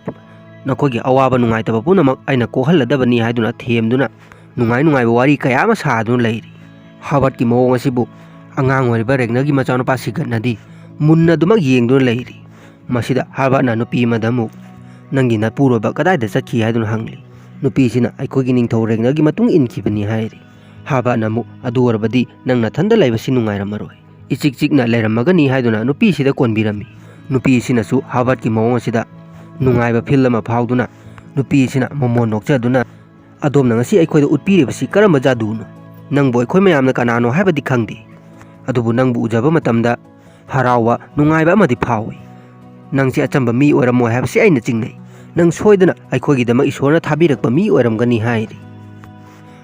ꯅꯈꯣꯏꯒꯤ ꯑꯋꯥꯕ ꯅꯨꯡꯉꯥꯏꯇꯕ ꯄꯨꯝꯅꯃꯛ ꯑꯩꯅ ꯀꯣꯛꯍꯜꯂꯗꯕꯅꯤ ꯍꯥꯏꯗꯨꯅ ꯊꯦꯝꯗꯨꯅ ꯅꯨꯡꯉꯥꯏ ꯅꯨꯡꯉꯥꯏꯕ ꯋꯥꯔꯤ ꯀꯌꯥ ꯑꯃ ꯁꯥꯗꯨꯅ ꯂꯩꯔꯤ꯫ ꯍꯥꯔꯕꯥꯔꯠꯀꯤ ꯃꯑꯣꯡ ꯑꯁꯤꯕꯨ ꯑꯉꯥꯡ ꯑꯣꯏꯔꯤꯕ ꯔꯦꯒꯅꯔꯒꯤ ꯃꯆꯥꯅꯨꯄꯥ ꯁꯤꯒꯠꯅꯗꯤ ꯃꯨꯟꯅ ꯑꯗꯨꯃꯛ ꯌꯦꯡꯗꯨꯅ ꯂꯩꯔꯤ꯫ ꯃꯁꯤꯗ ꯍꯥꯔꯕꯥꯔꯠꯅ ꯅꯨꯄꯤ ꯑꯃꯗ ꯑꯃꯨꯛ ꯅꯪꯒꯤ ꯅꯄꯨꯔꯣꯏꯕ ꯀꯗꯥꯏꯗ ꯆꯠꯈꯤ ꯍꯥꯏꯗꯨꯅ ꯍꯪꯂꯤ꯫ ꯅꯨꯄꯤꯁꯤꯅ ꯑꯩꯈꯣꯏꯒꯤ ꯅꯤꯡꯊꯧ ꯔꯦꯒꯅꯔꯒꯤ ꯃꯇꯨꯡ ꯏꯟꯈꯤꯕꯅꯤ ꯍꯥꯏꯔꯤ꯫ ꯍꯥꯔꯕꯥꯔꯠꯅ ꯑꯃꯨꯛ ꯑꯗꯨ ꯑꯣꯏꯔꯕꯗꯤ ꯅꯪ ꯅꯊꯟꯗ ꯂꯩꯕꯁꯤ ꯅꯨꯡꯉꯥꯏꯔꯝꯃꯔꯣꯏ꯫ ꯏꯆꯤꯛ ꯆꯤꯛꯅ ꯂꯩꯔꯝꯃꯒꯅꯤ ꯍꯥꯏꯗꯨꯅ ꯅꯨꯄꯤꯁꯤꯗ ꯀꯣꯟꯕꯤꯔꯝꯃꯤ꯫ ꯅꯨꯄꯤꯁꯤꯅꯁꯨ ꯍꯥꯔꯕꯔꯠꯀꯤ ꯃꯑꯣꯡ ꯑꯁꯤꯗ ꯅꯨꯡꯉꯥꯏꯕ ꯐꯤꯜ ꯑꯃ ꯐꯥꯎꯗꯨꯅ, ꯅꯨꯄꯤꯁꯤꯅ ꯃꯃꯣꯟ ꯅꯣꯛꯆꯗꯨꯅ, "ꯑꯗꯣꯝꯅ ꯉꯁꯤ ꯑꯩꯈꯣꯏꯗ ꯎꯠꯄꯤꯔꯤꯕꯁꯤ ꯀꯔꯝꯕ ꯖꯥꯗꯨꯅꯣ? ꯅꯪꯕꯨ ꯑꯩꯈꯣꯏ ꯃꯌꯥꯝꯅ ꯀꯅꯥꯅꯣ ꯍꯥꯏꯕꯗꯤ ꯈꯪꯗꯦ, ꯑꯗꯨꯕꯨ ꯅꯪꯕꯨ ꯎꯖꯕ ꯃꯇꯝꯗ ꯍꯔꯥꯎꯕ, ꯅꯨꯡꯉꯥꯏꯕ ꯑꯃꯗꯤ ꯐꯥꯎꯏ꯫ ꯅꯪꯁꯦ ꯑꯆꯝꯕ ꯃꯤ ꯑꯣꯏꯔꯝꯃꯣꯏ ꯍꯥꯏꯕꯁꯤ ꯑꯩꯅ ꯆꯤꯡꯅꯩ꯫ ꯅꯪ ꯁꯣꯏꯗꯅ ꯑꯩꯈꯣꯏꯒꯤꯗꯃꯛ ꯏꯁꯣꯔꯅ ꯊꯥꯕꯤꯔꯛꯄ ꯃꯤ ꯑꯣꯏꯔꯝꯒꯅꯤ" ꯍꯥꯏꯔꯤ꯫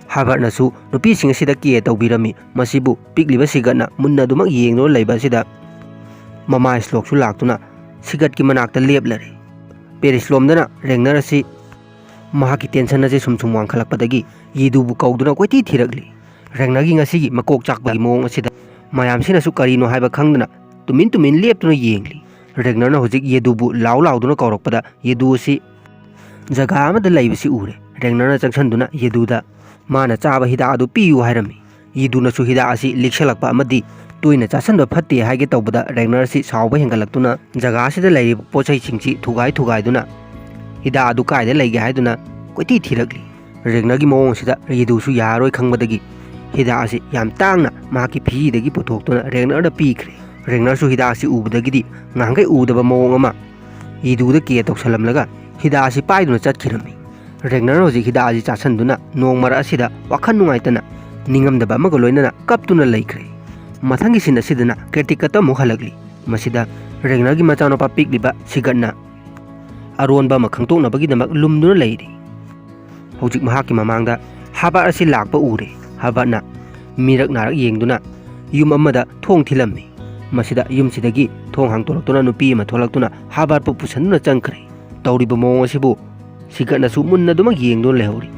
ꯍꯥꯔꯕꯔꯠꯅꯁꯨ ꯅꯨꯄꯤꯁꯤꯡ ꯑꯁꯤꯗ ꯀꯦꯌꯔ ꯇꯧꯕꯤꯔꯝꯃꯤ꯫ ꯃꯁꯤꯕꯨ ꯄꯤꯛꯂꯤꯕ ꯁꯤꯒꯠꯅ ꯃꯨꯟꯅ ꯑꯗꯨꯃꯛ ꯌꯦꯡꯗꯨꯅ ꯂꯩꯕ ꯑꯁꯤꯗ ꯃꯃꯥ ꯁ꯭ꯂꯣꯛꯁꯨ ꯂꯥꯛꯇꯨꯅ ꯁꯤꯒꯠꯀꯤ ꯃꯅꯥꯛꯇ ꯂꯦꯞꯂꯔꯦ꯫ ꯄꯦꯔꯤꯁꯂꯣꯝꯗꯅ ꯔꯦꯡꯅꯔ ꯑꯁꯤ ꯃꯍꯥꯛꯀꯤ ꯇꯦꯟꯁꯟ ꯑꯁꯤ ꯁꯨꯝ ꯁꯨꯝ ꯋꯥꯡꯈꯠꯂꯛꯄꯗꯒꯤ ꯌꯦꯗꯨꯕꯨ ꯀꯧꯗꯨꯅ ꯀꯣꯏꯊꯤ ꯊꯤꯔꯛꯂꯤ꯫ ꯔꯦꯡꯅꯔꯒꯤ ꯉꯁꯤꯒꯤ ꯃꯀꯣꯛ ꯆꯥꯛꯄꯒꯤ ꯃꯑꯣꯡ ꯑꯁꯤꯗ ꯃꯌꯥꯝꯁꯤꯅꯁꯨ ꯀꯔꯤꯅꯣ ꯍꯥꯏꯕ ꯈꯪꯗꯅ ꯇꯨꯃꯤꯟ ꯇꯨꯃꯤꯟ ꯂꯦꯞꯇꯨꯅ ꯌꯦꯡꯂꯤ꯫ ꯔꯦꯡꯅꯔꯅ ꯍꯧꯖꯤꯛ ꯌꯦꯗꯨꯕꯨ ꯂꯥꯎ ꯂꯥꯎꯗꯨꯅ ꯀꯧꯔꯛꯄꯗ ꯌꯦꯗꯨ ꯑꯁꯤ ꯖꯒꯥ ꯑꯃꯗ ꯂꯩꯕꯁꯤ ꯎꯔꯦ꯫ ꯔꯦꯡꯅꯔꯅ ꯆꯪꯁꯤꯟꯗꯨꯅ ꯌꯦꯗꯨꯗ ꯃꯥꯅ ꯆꯥꯕ ꯍꯤꯗꯥꯛ ꯑꯗꯨ ꯄꯤꯌꯨ ꯍꯥꯏꯔꯝꯃꯤ꯫ ꯌꯦꯗꯨꯅꯁꯨ ꯍꯤꯗꯥꯛ ꯑꯁꯤ ꯂꯤꯛꯁꯜꯂꯛꯄ ꯑꯃꯗꯤ ꯇꯣꯏꯅ ꯆꯥꯁꯤꯟꯕ ꯐꯠꯇꯦ ꯍꯥꯏꯒꯦ ꯇꯧꯕꯗ ꯔꯦꯡꯅꯔ ꯑꯁꯤ ꯁꯥꯎꯕ ꯍꯦꯟꯒꯠꯂꯛꯇꯨꯅ ꯖꯒꯥ ꯑꯁꯤꯗ ꯂꯩꯔꯤꯕ ꯄꯣꯠ ꯆꯩꯁꯤꯡꯁꯤ ꯊꯨꯒꯥꯏ ꯊꯨꯒꯥꯏꯗꯨꯅ ꯍꯤꯗꯥꯛ ꯑꯗꯨ ꯀꯥꯏꯗ ꯂꯩꯒꯦ ꯍꯥꯏꯗꯨꯅ ꯀꯣꯏꯊꯤ ꯊꯤꯔꯛꯂꯤ꯫ ꯔꯦꯡꯅꯔꯒꯤ ꯃꯑꯣꯡ ꯑꯁꯤꯗ ꯌꯦꯗꯨꯁꯨ ꯌꯥꯔꯔꯣꯏ ꯈꯪꯕꯗꯒꯤ ꯍꯤꯗꯥꯛ ꯑꯁꯤ ꯌꯥꯝ ꯇꯥꯡꯅ ꯃꯍꯥꯛꯀꯤ ꯐꯤꯖꯤꯗꯒꯤ ꯄꯨꯊꯣꯛꯇꯨꯅ ꯔꯦꯡꯅꯔꯗ ꯄꯤꯈ꯭ꯔꯦ꯫ ꯔꯦꯡꯅꯔꯁꯨ ꯍꯤꯗꯥꯛ ꯑꯁꯤ ꯎꯕꯗꯒꯤꯗꯤ ꯉꯍꯥꯟꯈꯩ ꯎꯗꯕ ꯃꯑꯣꯡ ꯑꯃ ꯌꯦꯗꯨꯗ ꯀꯦꯌꯔ ꯇꯧꯁꯜꯂꯝꯂꯒ ꯍꯤꯗꯥꯛ ꯑꯁꯤ ꯄꯥꯏꯗꯨꯅ ꯆꯠꯈꯤꯔꯝꯃꯤ꯫ ꯔꯦꯡꯅꯔ ꯍꯧꯖꯤꯛ ꯍꯤꯗꯥꯛ ꯑꯁꯤ ꯆꯥꯁꯤꯟꯗꯨꯅ ꯅꯣꯡ ꯃꯔꯛ ꯑꯁꯤꯗ ꯋꯥꯈꯜ ꯅꯨꯡꯉꯥꯏꯇꯅ ꯅꯤꯡꯉꯝꯗꯕ ꯑꯃꯒ ꯂꯣꯏꯅꯅ ꯀꯞꯇꯨꯅ ꯂꯩꯈ꯭ꯔꯦ꯫ ꯃꯊꯪꯒꯤ ꯁꯤꯟ ꯑꯁꯤꯗꯅ ꯀꯦꯔꯇꯤꯀꯠꯇ ꯑꯃꯨꯛ ꯍꯜꯂꯛꯂꯤ꯫ ꯃꯁꯤꯗ ꯔꯦꯡꯅꯔꯒꯤ ꯃꯆꯥꯅꯨꯄꯥ ꯄꯤꯛꯂꯤꯕ ꯁꯤꯒꯠꯅ ꯑꯔꯣꯟꯕ ꯑꯃ ꯈꯪꯗꯣꯛꯅꯕꯒꯤꯗꯃꯛ ꯂꯨꯝꯗꯨꯅ ꯂꯩꯔꯤ꯫ ꯍꯧꯖꯤꯛ ꯃꯍꯥꯛꯀꯤ ꯃꯃꯥꯡꯗ ꯍꯥꯔꯕꯔꯠ ꯑꯁꯤ ꯂꯥꯛꯄ ꯎꯔꯦ꯫ ꯍꯥꯔꯕꯔꯠꯅ ꯃꯤꯔꯛ ꯅꯥꯔꯛ ꯌꯦꯡꯗꯨꯅ ꯌꯨꯝ ꯑꯃꯗ ꯊꯣꯡ ꯊꯤꯜꯂꯝꯃꯤ꯫ ꯃꯁꯤꯗ ꯌꯨꯝꯁꯤꯗꯒꯤ ꯊꯣꯡ ꯍꯥꯡꯗꯣꯔꯛꯇꯨꯅ ꯅꯨꯄꯤ ꯑꯃ ꯊꯣꯛꯂꯛꯇꯨꯅ ꯍꯥꯔꯕꯔꯠꯄꯨ ꯄꯨꯁꯟꯗꯨꯅ ꯆꯪꯈ꯭ꯔꯦ꯫ ꯇꯧꯔꯤꯕ ꯃꯑꯣꯡ ꯑꯁꯤꯕꯨ ꯁꯤꯒꯠꯅꯁꯨ ꯃꯨꯟꯅ ꯑꯗꯨꯃꯛ ꯌꯦꯡꯗꯨꯅ ꯂꯩꯍꯧꯔꯤ꯫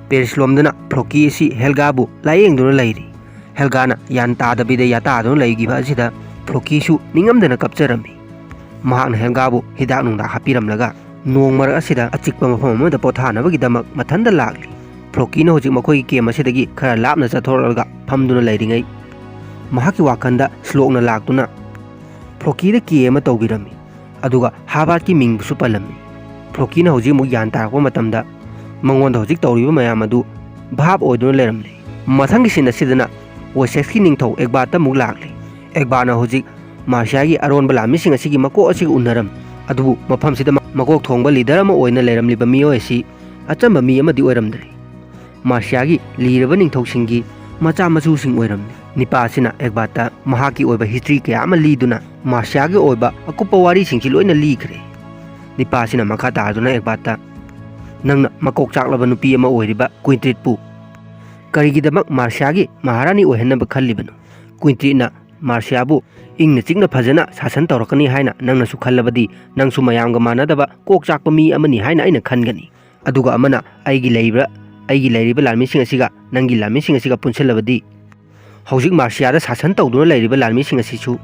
ꯄꯦꯔꯤꯁꯂꯣꯝꯗꯅ ꯐ꯭ꯂꯣꯀꯤ ꯑꯁꯤ ꯍꯦꯜꯒꯥꯕꯨ ꯂꯥꯌꯦꯡꯗꯨꯅ ꯂꯩꯔꯤ꯫ ꯍꯦꯜꯒꯥꯅ ꯌꯥꯟ ꯇꯥꯗꯕꯤꯗ ꯌꯥꯇꯥꯗꯨꯅ ꯂꯩꯈꯤꯕ ꯑꯁꯤꯗ ꯐ꯭ꯂꯣꯀꯤꯁꯨ ꯅꯤꯡꯉꯝꯗꯅ ꯀꯞꯆꯔꯝꯃꯤ꯫ ꯃꯍꯥꯛꯅ ꯍꯦꯜꯒꯥꯕꯨ ꯍꯤꯗꯥꯛ ꯅꯨꯡꯗꯥꯛ ꯍꯥꯞꯄꯤꯔꯝꯂꯒ ꯅꯣꯡ ꯃꯔꯛ ꯑꯁꯤꯗ ꯑꯆꯤꯛꯄ ꯃꯐꯝ ꯑꯃꯗ ꯄꯣꯊꯥꯅꯕꯒꯤꯗꯃꯛ ꯃꯊꯟꯇ ꯂꯥꯛꯂꯤ꯫ ꯐ꯭ꯂꯣꯀꯤꯅ ꯍꯧꯖꯤꯛ ꯃꯈꯣꯏꯒꯤ ꯀꯦꯝ ꯑꯁꯤꯗꯒꯤ ꯈꯔ ꯂꯥꯞꯅ ꯆꯠꯊꯣꯔꯛꯂꯒ ꯐꯝꯗꯨꯅ ꯂꯩꯔꯤꯉꯩ, ꯃꯍꯥꯛꯀꯤ ꯋꯥꯈꯜꯗ ꯁ꯭ꯂꯣꯛꯅ ꯂꯥꯛꯇꯨꯅ ꯐ꯭ꯂꯣꯀꯤꯗ ꯀꯦ ꯑꯃ ꯇꯧꯕꯤꯔꯝꯃꯤ꯫ ꯑꯗꯨꯒ ꯍꯥꯔꯕꯔꯠꯀꯤ ꯃꯤꯡꯕꯨꯁꯨ ꯄꯜꯂꯝꯃꯤ꯫ ꯐ꯭ꯂꯣꯀꯤꯅ ꯍꯧꯖꯤꯛ ꯑꯃꯨꯛ ꯒ꯭ꯌꯥꯟ ꯇꯥꯔꯛꯄ ꯃꯇꯝꯗ ꯃꯉꯣꯟꯗ ꯍꯧꯖꯤꯛ ꯇꯧꯔꯤꯕ ꯃꯌꯥꯝ ꯑꯗꯨ ꯚꯥꯞ ꯑꯣꯏꯗꯨꯅ ꯂꯩꯔꯝꯂꯦ꯫ ꯃꯊꯪꯒꯤ ꯁꯤꯟ ꯑꯁꯤꯗꯅ ꯋꯦꯁꯦꯛꯁꯀꯤ ꯅꯤꯡꯊꯧ ꯑꯦꯛꯕꯥꯔꯠꯇ ꯑꯃꯨꯛ ꯂꯥꯛꯂꯦ꯫ ꯑꯦꯛꯕꯥꯔꯠꯅ ꯍꯧꯖꯤꯛ ꯃꯥꯔꯁꯤꯌꯥꯒꯤ ꯑꯔꯣꯟꯕ ꯂꯥꯟꯃꯤꯁꯤꯡ ꯑꯁꯤꯒꯤ ꯃꯀꯣꯛ ꯑꯁꯤꯒ ꯎꯅꯔꯝꯃꯤ꯫ ꯑꯗꯨꯕꯨ ꯃꯐꯝꯁꯤꯗ ꯃꯀꯣꯛ ꯊꯣꯡꯕ ꯂꯤꯗꯔ ꯑꯃ ꯑꯣꯏꯅ ꯂꯩꯔꯝꯂꯤꯕ ꯃꯤꯑꯣꯏ ꯑꯁꯤ ꯑꯆꯝꯕ ꯃꯤ ꯑꯃꯗꯤ ꯑꯣꯏꯔꯝꯗ꯭ꯔꯦ꯫ ꯃꯥꯔꯁꯤꯌꯥꯒꯤ ꯂꯤꯔꯕ ꯅꯤꯡꯊꯧꯁꯤꯡꯒꯤ ꯃꯆꯥ ꯃꯁꯨꯁꯤꯡ ꯑꯣꯏꯔꯝꯃꯤ꯫ ꯅꯤꯄꯥ ꯑꯁꯤꯅ ꯑꯦꯛꯕꯥꯠꯇ ꯃꯍꯥꯛꯀꯤ ꯑꯣꯏꯕ ꯍꯤꯁꯇ꯭ꯔꯤ ꯀꯌꯥ ꯑꯃ ꯂꯤꯗꯨꯅ ꯃꯥꯔꯁꯤꯌꯥꯒꯤ ꯑꯣꯏꯕ ꯑꯀꯨꯞꯄ ꯋꯥꯔꯤꯁꯤꯡꯁꯤ ꯂꯣꯏꯅ ꯂꯤꯈ꯭ꯔꯦ꯫ ꯅꯤꯄꯥ ꯑꯁꯤꯅ ꯃꯈꯥ ꯇꯥꯗꯨꯅ ꯑꯦꯛꯕꯥꯠꯇ, "ꯅꯪꯅ ꯃꯀꯣꯛ ꯆꯥꯛꯂꯕ ꯅꯨꯄꯤ ꯑꯃ ꯑꯣꯏꯔꯤꯕ ꯀ꯭ꯋꯤꯟꯇ꯭ꯔꯤꯠꯄꯨ ꯀꯔꯤꯒꯤꯗꯃꯛ ꯃꯥꯔꯁꯤꯌꯥꯒꯤ ꯃꯍꯥꯔꯥꯅꯤ ꯑꯣꯏꯍꯟꯅꯕ ꯈꯜꯂꯤꯕꯅꯣ? ꯀ꯭ꯋꯤꯟꯇ꯭ꯔꯤꯠꯅ ꯃꯥꯔꯁꯤꯌꯥꯕꯨ ꯏꯪꯅ ꯆꯤꯛꯅ ꯐꯖꯅ ꯁꯥꯁꯟ ꯇꯧꯔꯛꯀꯅꯤ ꯍꯥꯏꯅ ꯅꯪꯅꯁꯨ ꯈꯜꯂꯕꯗꯤ ꯅꯪꯁꯨ ꯃꯌꯥꯝꯒ ꯃꯥꯟꯅꯗꯕ ꯀꯣꯛ ꯆꯥꯛꯄ ꯃꯤ ꯑꯃꯅꯤ ꯍꯥꯏꯅ ꯑꯩꯅ ꯈꯟꯒꯅꯤ꯫ ꯑꯗꯨꯒ ꯑꯃꯅ ꯑꯩꯒꯤ ꯂꯩꯔꯤꯕ, ꯑꯩꯒꯤ ꯂꯩꯔꯤꯕ ꯂꯥꯟꯃꯤꯁꯤꯡ ꯑꯁꯤꯒ ꯅꯪꯒꯤ ꯂꯥꯟꯃꯤꯁꯤꯡ ꯑꯁꯤꯒ ꯄꯨꯟꯁꯤꯜꯂꯕꯗꯤ ꯍꯧꯖꯤꯛ ꯃꯥꯔꯁꯤꯌꯥꯗ ꯁꯥꯁꯟ ꯇꯧꯗꯨꯅ ꯂꯩꯔꯤꯕ ꯂꯥꯟꯃꯤꯁꯤꯡ ꯑꯁꯤꯁꯨ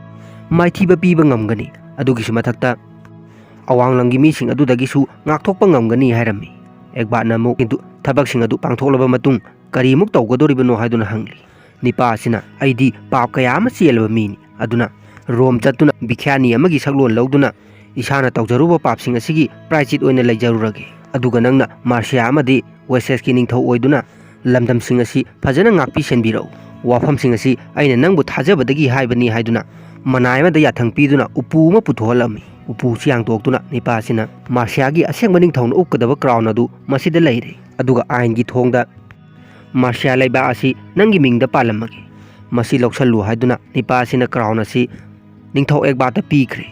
ꯃꯥꯏꯊꯤꯕ ꯄꯤꯕ ꯉꯝꯒꯅꯤ꯫ ꯑꯗꯨꯒꯤꯁꯨ ꯃꯊꯛꯇ ꯑꯋꯥꯡ ꯂꯝꯒꯤ ꯃꯤꯁꯤꯡ ꯑꯗꯨꯗꯒꯤꯁꯨ ꯉꯥꯛꯊꯣꯛꯄ ꯉꯝꯒꯅꯤ" ꯍꯥꯏꯔꯝꯃꯤ꯫ ꯑꯦꯛꯕꯥꯠꯅ ꯑꯃꯨꯛ ꯊꯕꯛꯁꯤꯡ ꯑꯗꯨ ꯄꯥꯡꯊꯣꯛꯂꯕ ꯃꯇꯨꯡ ꯀꯔꯤꯃꯨꯛ ꯇꯧꯒꯗꯧꯔꯤꯕꯅꯣ ꯍꯥꯏꯗꯨꯅ ꯍꯪꯂꯤ꯫ ꯅꯤꯄꯥ ꯑꯁꯤꯅ, "ꯑꯩꯗꯤ ꯄꯥꯞ ꯀꯌꯥ ꯑꯃ ꯆꯦꯜꯂꯕ ꯃꯤꯅꯤ, ꯑꯗꯨꯅ ꯔꯣꯝ ꯆꯠꯇꯨꯅ ꯕꯤꯈ꯭ꯌꯥꯅꯤ ꯑꯃꯒꯤ ꯁꯛꯂꯣꯟ ꯂꯧꯗꯨꯅ ꯏꯁꯥꯅ ꯇꯧꯖꯔꯨꯕ ꯄꯥꯞꯁꯤꯡ ꯑꯁꯤꯒꯤ ꯄ꯭ꯔꯥꯏꯆꯤꯠ ꯑꯣꯏꯅ ꯂꯩꯖꯔꯨꯔꯒꯦ꯫ ꯑꯗꯨꯒ ꯅꯪꯅ ꯃꯥꯔꯁꯤꯌꯥ ꯑꯃꯗꯤ ꯋꯦꯁꯦꯁꯀꯤ ꯅꯤꯡꯊꯧ ꯑꯣꯏꯗꯨꯅ ꯂꯝꯗꯝꯁꯤꯡ ꯑꯁꯤ ꯐꯖꯅ ꯉꯥꯛꯄꯤ ꯁꯦꯟꯕꯤꯔꯛꯎ꯫ ꯋꯥꯐꯝꯁꯤꯡ ꯑꯁꯤ ꯑꯩꯅ ꯅꯪꯕꯨ ꯊꯥꯖꯕꯗꯒꯤ ꯍꯥꯏꯕꯅꯤ" ꯍꯥꯏꯗꯨꯅ ꯃꯅꯥꯏ ꯑꯃꯗ ꯌꯥꯊꯪ ꯄꯤꯗꯨꯅ ꯎꯄꯨ ꯑꯃ ꯄꯨꯊꯣꯛꯍꯜꯂꯝꯃꯤ꯫ ꯎꯄꯨꯁꯤ ꯍꯥꯡꯗꯣꯛꯇꯨꯅ ꯅꯤꯄꯥ ꯑꯁꯤꯅ ꯃꯥꯔꯁꯤꯌꯥꯒꯤ ꯑꯁꯦꯡꯕ ꯅꯤꯡꯊꯧꯅ ꯎꯞꯀꯗꯕ ꯀ꯭ꯔꯥꯎꯟ ꯑꯗꯨ ꯃꯁꯤꯗ ꯂꯩꯔꯦ꯫ ꯑꯗꯨꯒ ꯑꯥꯏꯟꯒꯤ ꯊꯣꯡꯗ, "ꯃꯥꯔꯁꯤꯌꯥ ꯂꯩꯕꯥꯛ ꯑꯁꯤ ꯅꯪꯒꯤ ꯃꯤꯡꯗ ꯄꯥꯜꯂꯝꯃꯒꯦ꯫ ꯃꯁꯤ ꯂꯧꯁꯜꯂꯨ" ꯍꯥꯏꯗꯨꯅ ꯅꯤꯄꯥ ꯑꯁꯤꯅ ꯀ꯭ꯔꯥꯎꯟ ꯑꯁꯤ ꯅꯤꯡꯊꯧ ꯑꯦꯛꯕꯥꯠꯇ ꯄꯤꯈ꯭ꯔꯦ꯫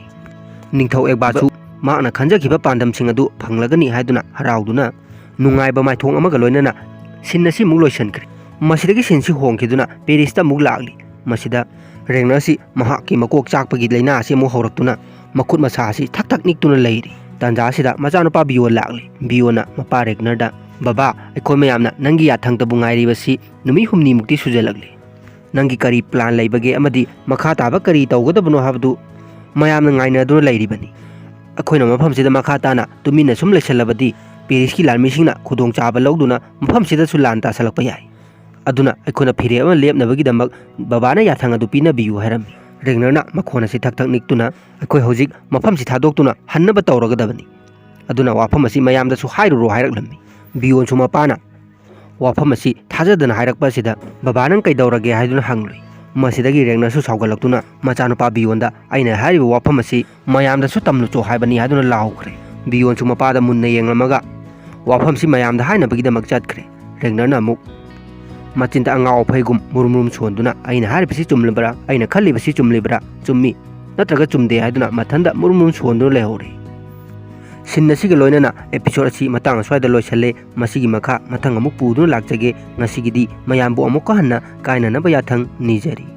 ꯅꯤꯡꯊꯧ ꯑꯦꯛꯕꯥꯠꯁꯨ ꯃꯍꯥꯛꯅ ꯈꯟꯖꯈꯤꯕ ꯄꯥꯟꯗꯝꯁꯤꯡ ꯑꯗꯨ ꯐꯪꯂꯒꯅꯤ ꯍꯥꯏꯗꯨꯅ ꯍꯔꯥꯎꯗꯨꯅ ꯅꯨꯡꯉꯥꯏꯕ ꯃꯥꯏꯊꯣꯡ ꯑꯃꯒ ꯂꯣꯏꯅꯅ ꯁꯤꯟ ꯑꯁꯤꯃꯨꯛ ꯂꯣꯏꯁꯤꯟꯈ꯭ꯔꯦ꯫ ꯃꯁꯤꯗꯒꯤ ꯁꯤꯟꯁꯤ ꯍꯣꯡꯈꯤꯗꯨꯅ ꯄꯦꯔꯤꯁꯇ ꯑꯃꯨꯛ ꯂꯥꯛꯂꯤ꯫ ꯃꯁꯤꯗ ꯔꯦꯒꯅꯔꯁꯤ ꯃꯍꯥꯛꯀꯤ ꯃꯀꯣꯛ ꯆꯥꯛꯄꯒꯤ ꯂꯥꯏꯅꯥ ꯑꯁꯤ ꯑꯃꯨꯛ ꯍꯧꯔꯛꯇꯨꯅ ꯃꯈꯨꯠ ꯃꯁꯥ ꯑꯁꯤ ꯊꯛ ꯊꯛ ꯅꯤꯛꯇꯨꯅ ꯂꯩꯔꯤ꯫ ꯇꯥꯟꯖꯥ ꯑꯁꯤꯗ ꯃꯆꯥꯅꯨꯄꯥ ꯕꯤꯌꯣꯟ ꯂꯥꯛꯂꯤ꯫ ꯕꯤꯌꯣꯟꯅ ꯃꯄꯥ ꯔꯦꯒꯅꯔꯗ, "ꯕꯕꯥ, ꯑꯩꯈꯣꯏ ꯃꯌꯥꯝꯅ ꯅꯪꯒꯤ ꯌꯥꯊꯪꯗꯕꯨ ꯉꯥꯏꯔꯤꯕꯁꯤ ꯅꯨꯃꯤꯠ ꯍꯨꯝꯅꯤꯃꯨꯛꯇꯤ ꯁꯨꯖꯜꯂꯛꯂꯤ꯫ ꯅꯪꯒꯤ ꯀꯔꯤ ꯄ꯭ꯂꯥꯟ ꯂꯩꯕꯒꯦ ꯑꯃꯗꯤ ꯃꯈꯥ ꯇꯥꯕ ꯀꯔꯤ ꯇꯧꯒꯗꯕꯅꯣ ꯍꯥꯏꯕꯗꯨ ꯃꯌꯥꯝꯅ ꯉꯥꯏꯅꯗꯨꯅ ꯂꯩꯔꯤꯕꯅꯤ꯫ ꯑꯩꯈꯣꯏꯅ ꯃꯐꯝꯁꯤꯗ ꯃꯈꯥ ꯇꯥꯅ ꯇꯨꯃꯤꯟꯅ ꯁꯨꯝ ꯂꯩꯁꯜꯂꯕꯗꯤ ꯄꯦꯔꯤꯁꯀꯤ ꯂꯥꯟꯃꯤꯁꯤꯡꯅ ꯈꯨꯗꯣꯡꯆꯥꯕ ꯂꯧꯗꯨꯅ ꯃꯐꯝꯁꯤꯗꯁꯨ ꯂꯥꯟ ꯇꯥꯁꯜꯂꯛꯄ ꯌꯥꯏ꯫ ꯑꯗꯨꯅ ꯑꯩꯈꯣꯏꯅ ꯐꯤꯔꯦꯞ ꯑꯃ ꯂꯦꯞꯅꯕꯒꯤꯗꯃꯛ ꯕꯕꯥꯅ ꯌꯥꯊꯪ ꯑꯗꯨ ꯄꯤꯅꯕꯤꯌꯨ" ꯍꯥꯏꯔꯝꯃꯤ꯫ ꯔꯦꯒꯅꯔꯅ ꯃꯈꯣꯟ ꯑꯁꯤ ꯊꯛ ꯊꯛ ꯅꯤꯛꯇꯨꯅ, "ꯑꯩꯈꯣꯏ ꯍꯧꯖꯤꯛ ꯃꯐꯝꯁꯤ ꯊꯥꯗꯣꯛꯇꯨꯅ ꯍꯟꯅꯕ ꯇꯧꯔꯒꯗꯕꯅꯤ꯫ ꯑꯗꯨꯅ ꯋꯥꯐꯝ ꯑꯁꯤ ꯃꯌꯥꯝꯗꯁꯨ ꯍꯥꯏꯔꯨꯔꯣ" ꯍꯥꯏꯔꯛꯂꯝꯃꯤ꯫ ꯕꯤꯌꯣꯟꯁꯨ ꯃꯄꯥꯅ ꯋꯥꯐꯝ ꯑꯁꯤ ꯊꯥꯖꯗꯅ ꯍꯥꯏꯔꯛꯄ ꯑꯁꯤꯗ, "ꯕꯕꯥ, ꯅꯪ ꯀꯩꯗꯧꯔꯒꯦ?" ꯍꯥꯏꯗꯨꯅ ꯍꯪꯂꯨꯏ꯫ ꯃꯁꯤꯗꯒꯤ ꯔꯦꯒꯅꯔꯁꯨ ꯁꯥꯎꯒꯠꯂꯛꯇꯨꯅ ꯃꯆꯥꯅꯨꯄꯥ ꯕꯤꯌꯣꯟꯗ ꯑꯩꯅ ꯍꯥꯏꯔꯤꯕ ꯋꯥꯐꯝ ꯑꯁꯤ ꯃꯌꯥꯝꯗꯁꯨ ꯇꯝꯂꯨꯆꯣ ꯍꯥꯏꯕꯅꯤ ꯍꯥꯏꯗꯨꯅ ꯂꯥꯎꯈ꯭ꯔꯦ꯫ ꯕꯤꯌꯣꯟꯁꯨ ꯃꯄꯥꯗ ꯃꯨꯟꯅ ꯌꯦꯡꯂꯝꯃꯒ ꯋꯥꯐꯝꯁꯤ ꯃꯌꯥꯝꯗ ꯍꯥꯏꯅꯕꯒꯤꯗꯃꯛ ꯆꯠꯈ꯭ꯔꯦ꯫ ꯔꯦꯒꯅꯔꯅ ꯑꯃꯨꯛ ꯃꯆꯤꯟꯗ ꯑꯉꯥꯎ ꯑꯐꯩꯒꯨꯝ ꯃꯨꯔꯨꯝ ꯃꯨꯔꯨꯝ ꯁꯣꯟꯗꯨꯅ ꯑꯩꯅ ꯍꯥꯏꯔꯤꯕꯁꯤ ꯆꯨꯝꯂꯤꯕ꯭ꯔꯥ, ꯑꯩꯅ ꯈꯜꯂꯤꯕꯁꯤ ꯆꯨꯝꯂꯤꯕ꯭ꯔꯥ, ꯆꯨꯝꯃꯤ ꯅꯠꯇ꯭ꯔꯒ ꯆꯨꯝꯗꯦ ꯍꯥꯏꯗꯨꯅ ꯃꯊꯟꯗ ꯃꯨꯔꯨꯝ ꯃꯨꯔꯨꯝ ꯁꯣꯟꯗꯨꯅ ꯂꯩꯍꯧꯔꯦ꯫ ꯁꯤꯟ ꯑꯁꯤꯒ ꯂꯣꯏꯅꯅ episode ꯑꯁꯤ ꯃꯇꯥꯡ ꯑꯁ꯭ꯋꯥꯏꯗ ꯂꯣꯏꯁꯜꯂꯦ꯫ ꯃꯁꯤꯒꯤ ꯃꯈꯥ ꯃꯊꯪ ꯑꯃꯨꯛ ꯄꯨꯗꯨꯅ ꯂꯥꯛꯆꯒꯦ꯫ ꯉꯁꯤꯒꯤꯗꯤ ꯃꯌꯥꯝꯕꯨ ꯑꯃꯨꯛꯀ ꯍꯟꯅ ꯀꯥꯏꯅꯅꯕ ꯌꯥꯊꯪ ꯅꯤꯖꯔꯤ꯫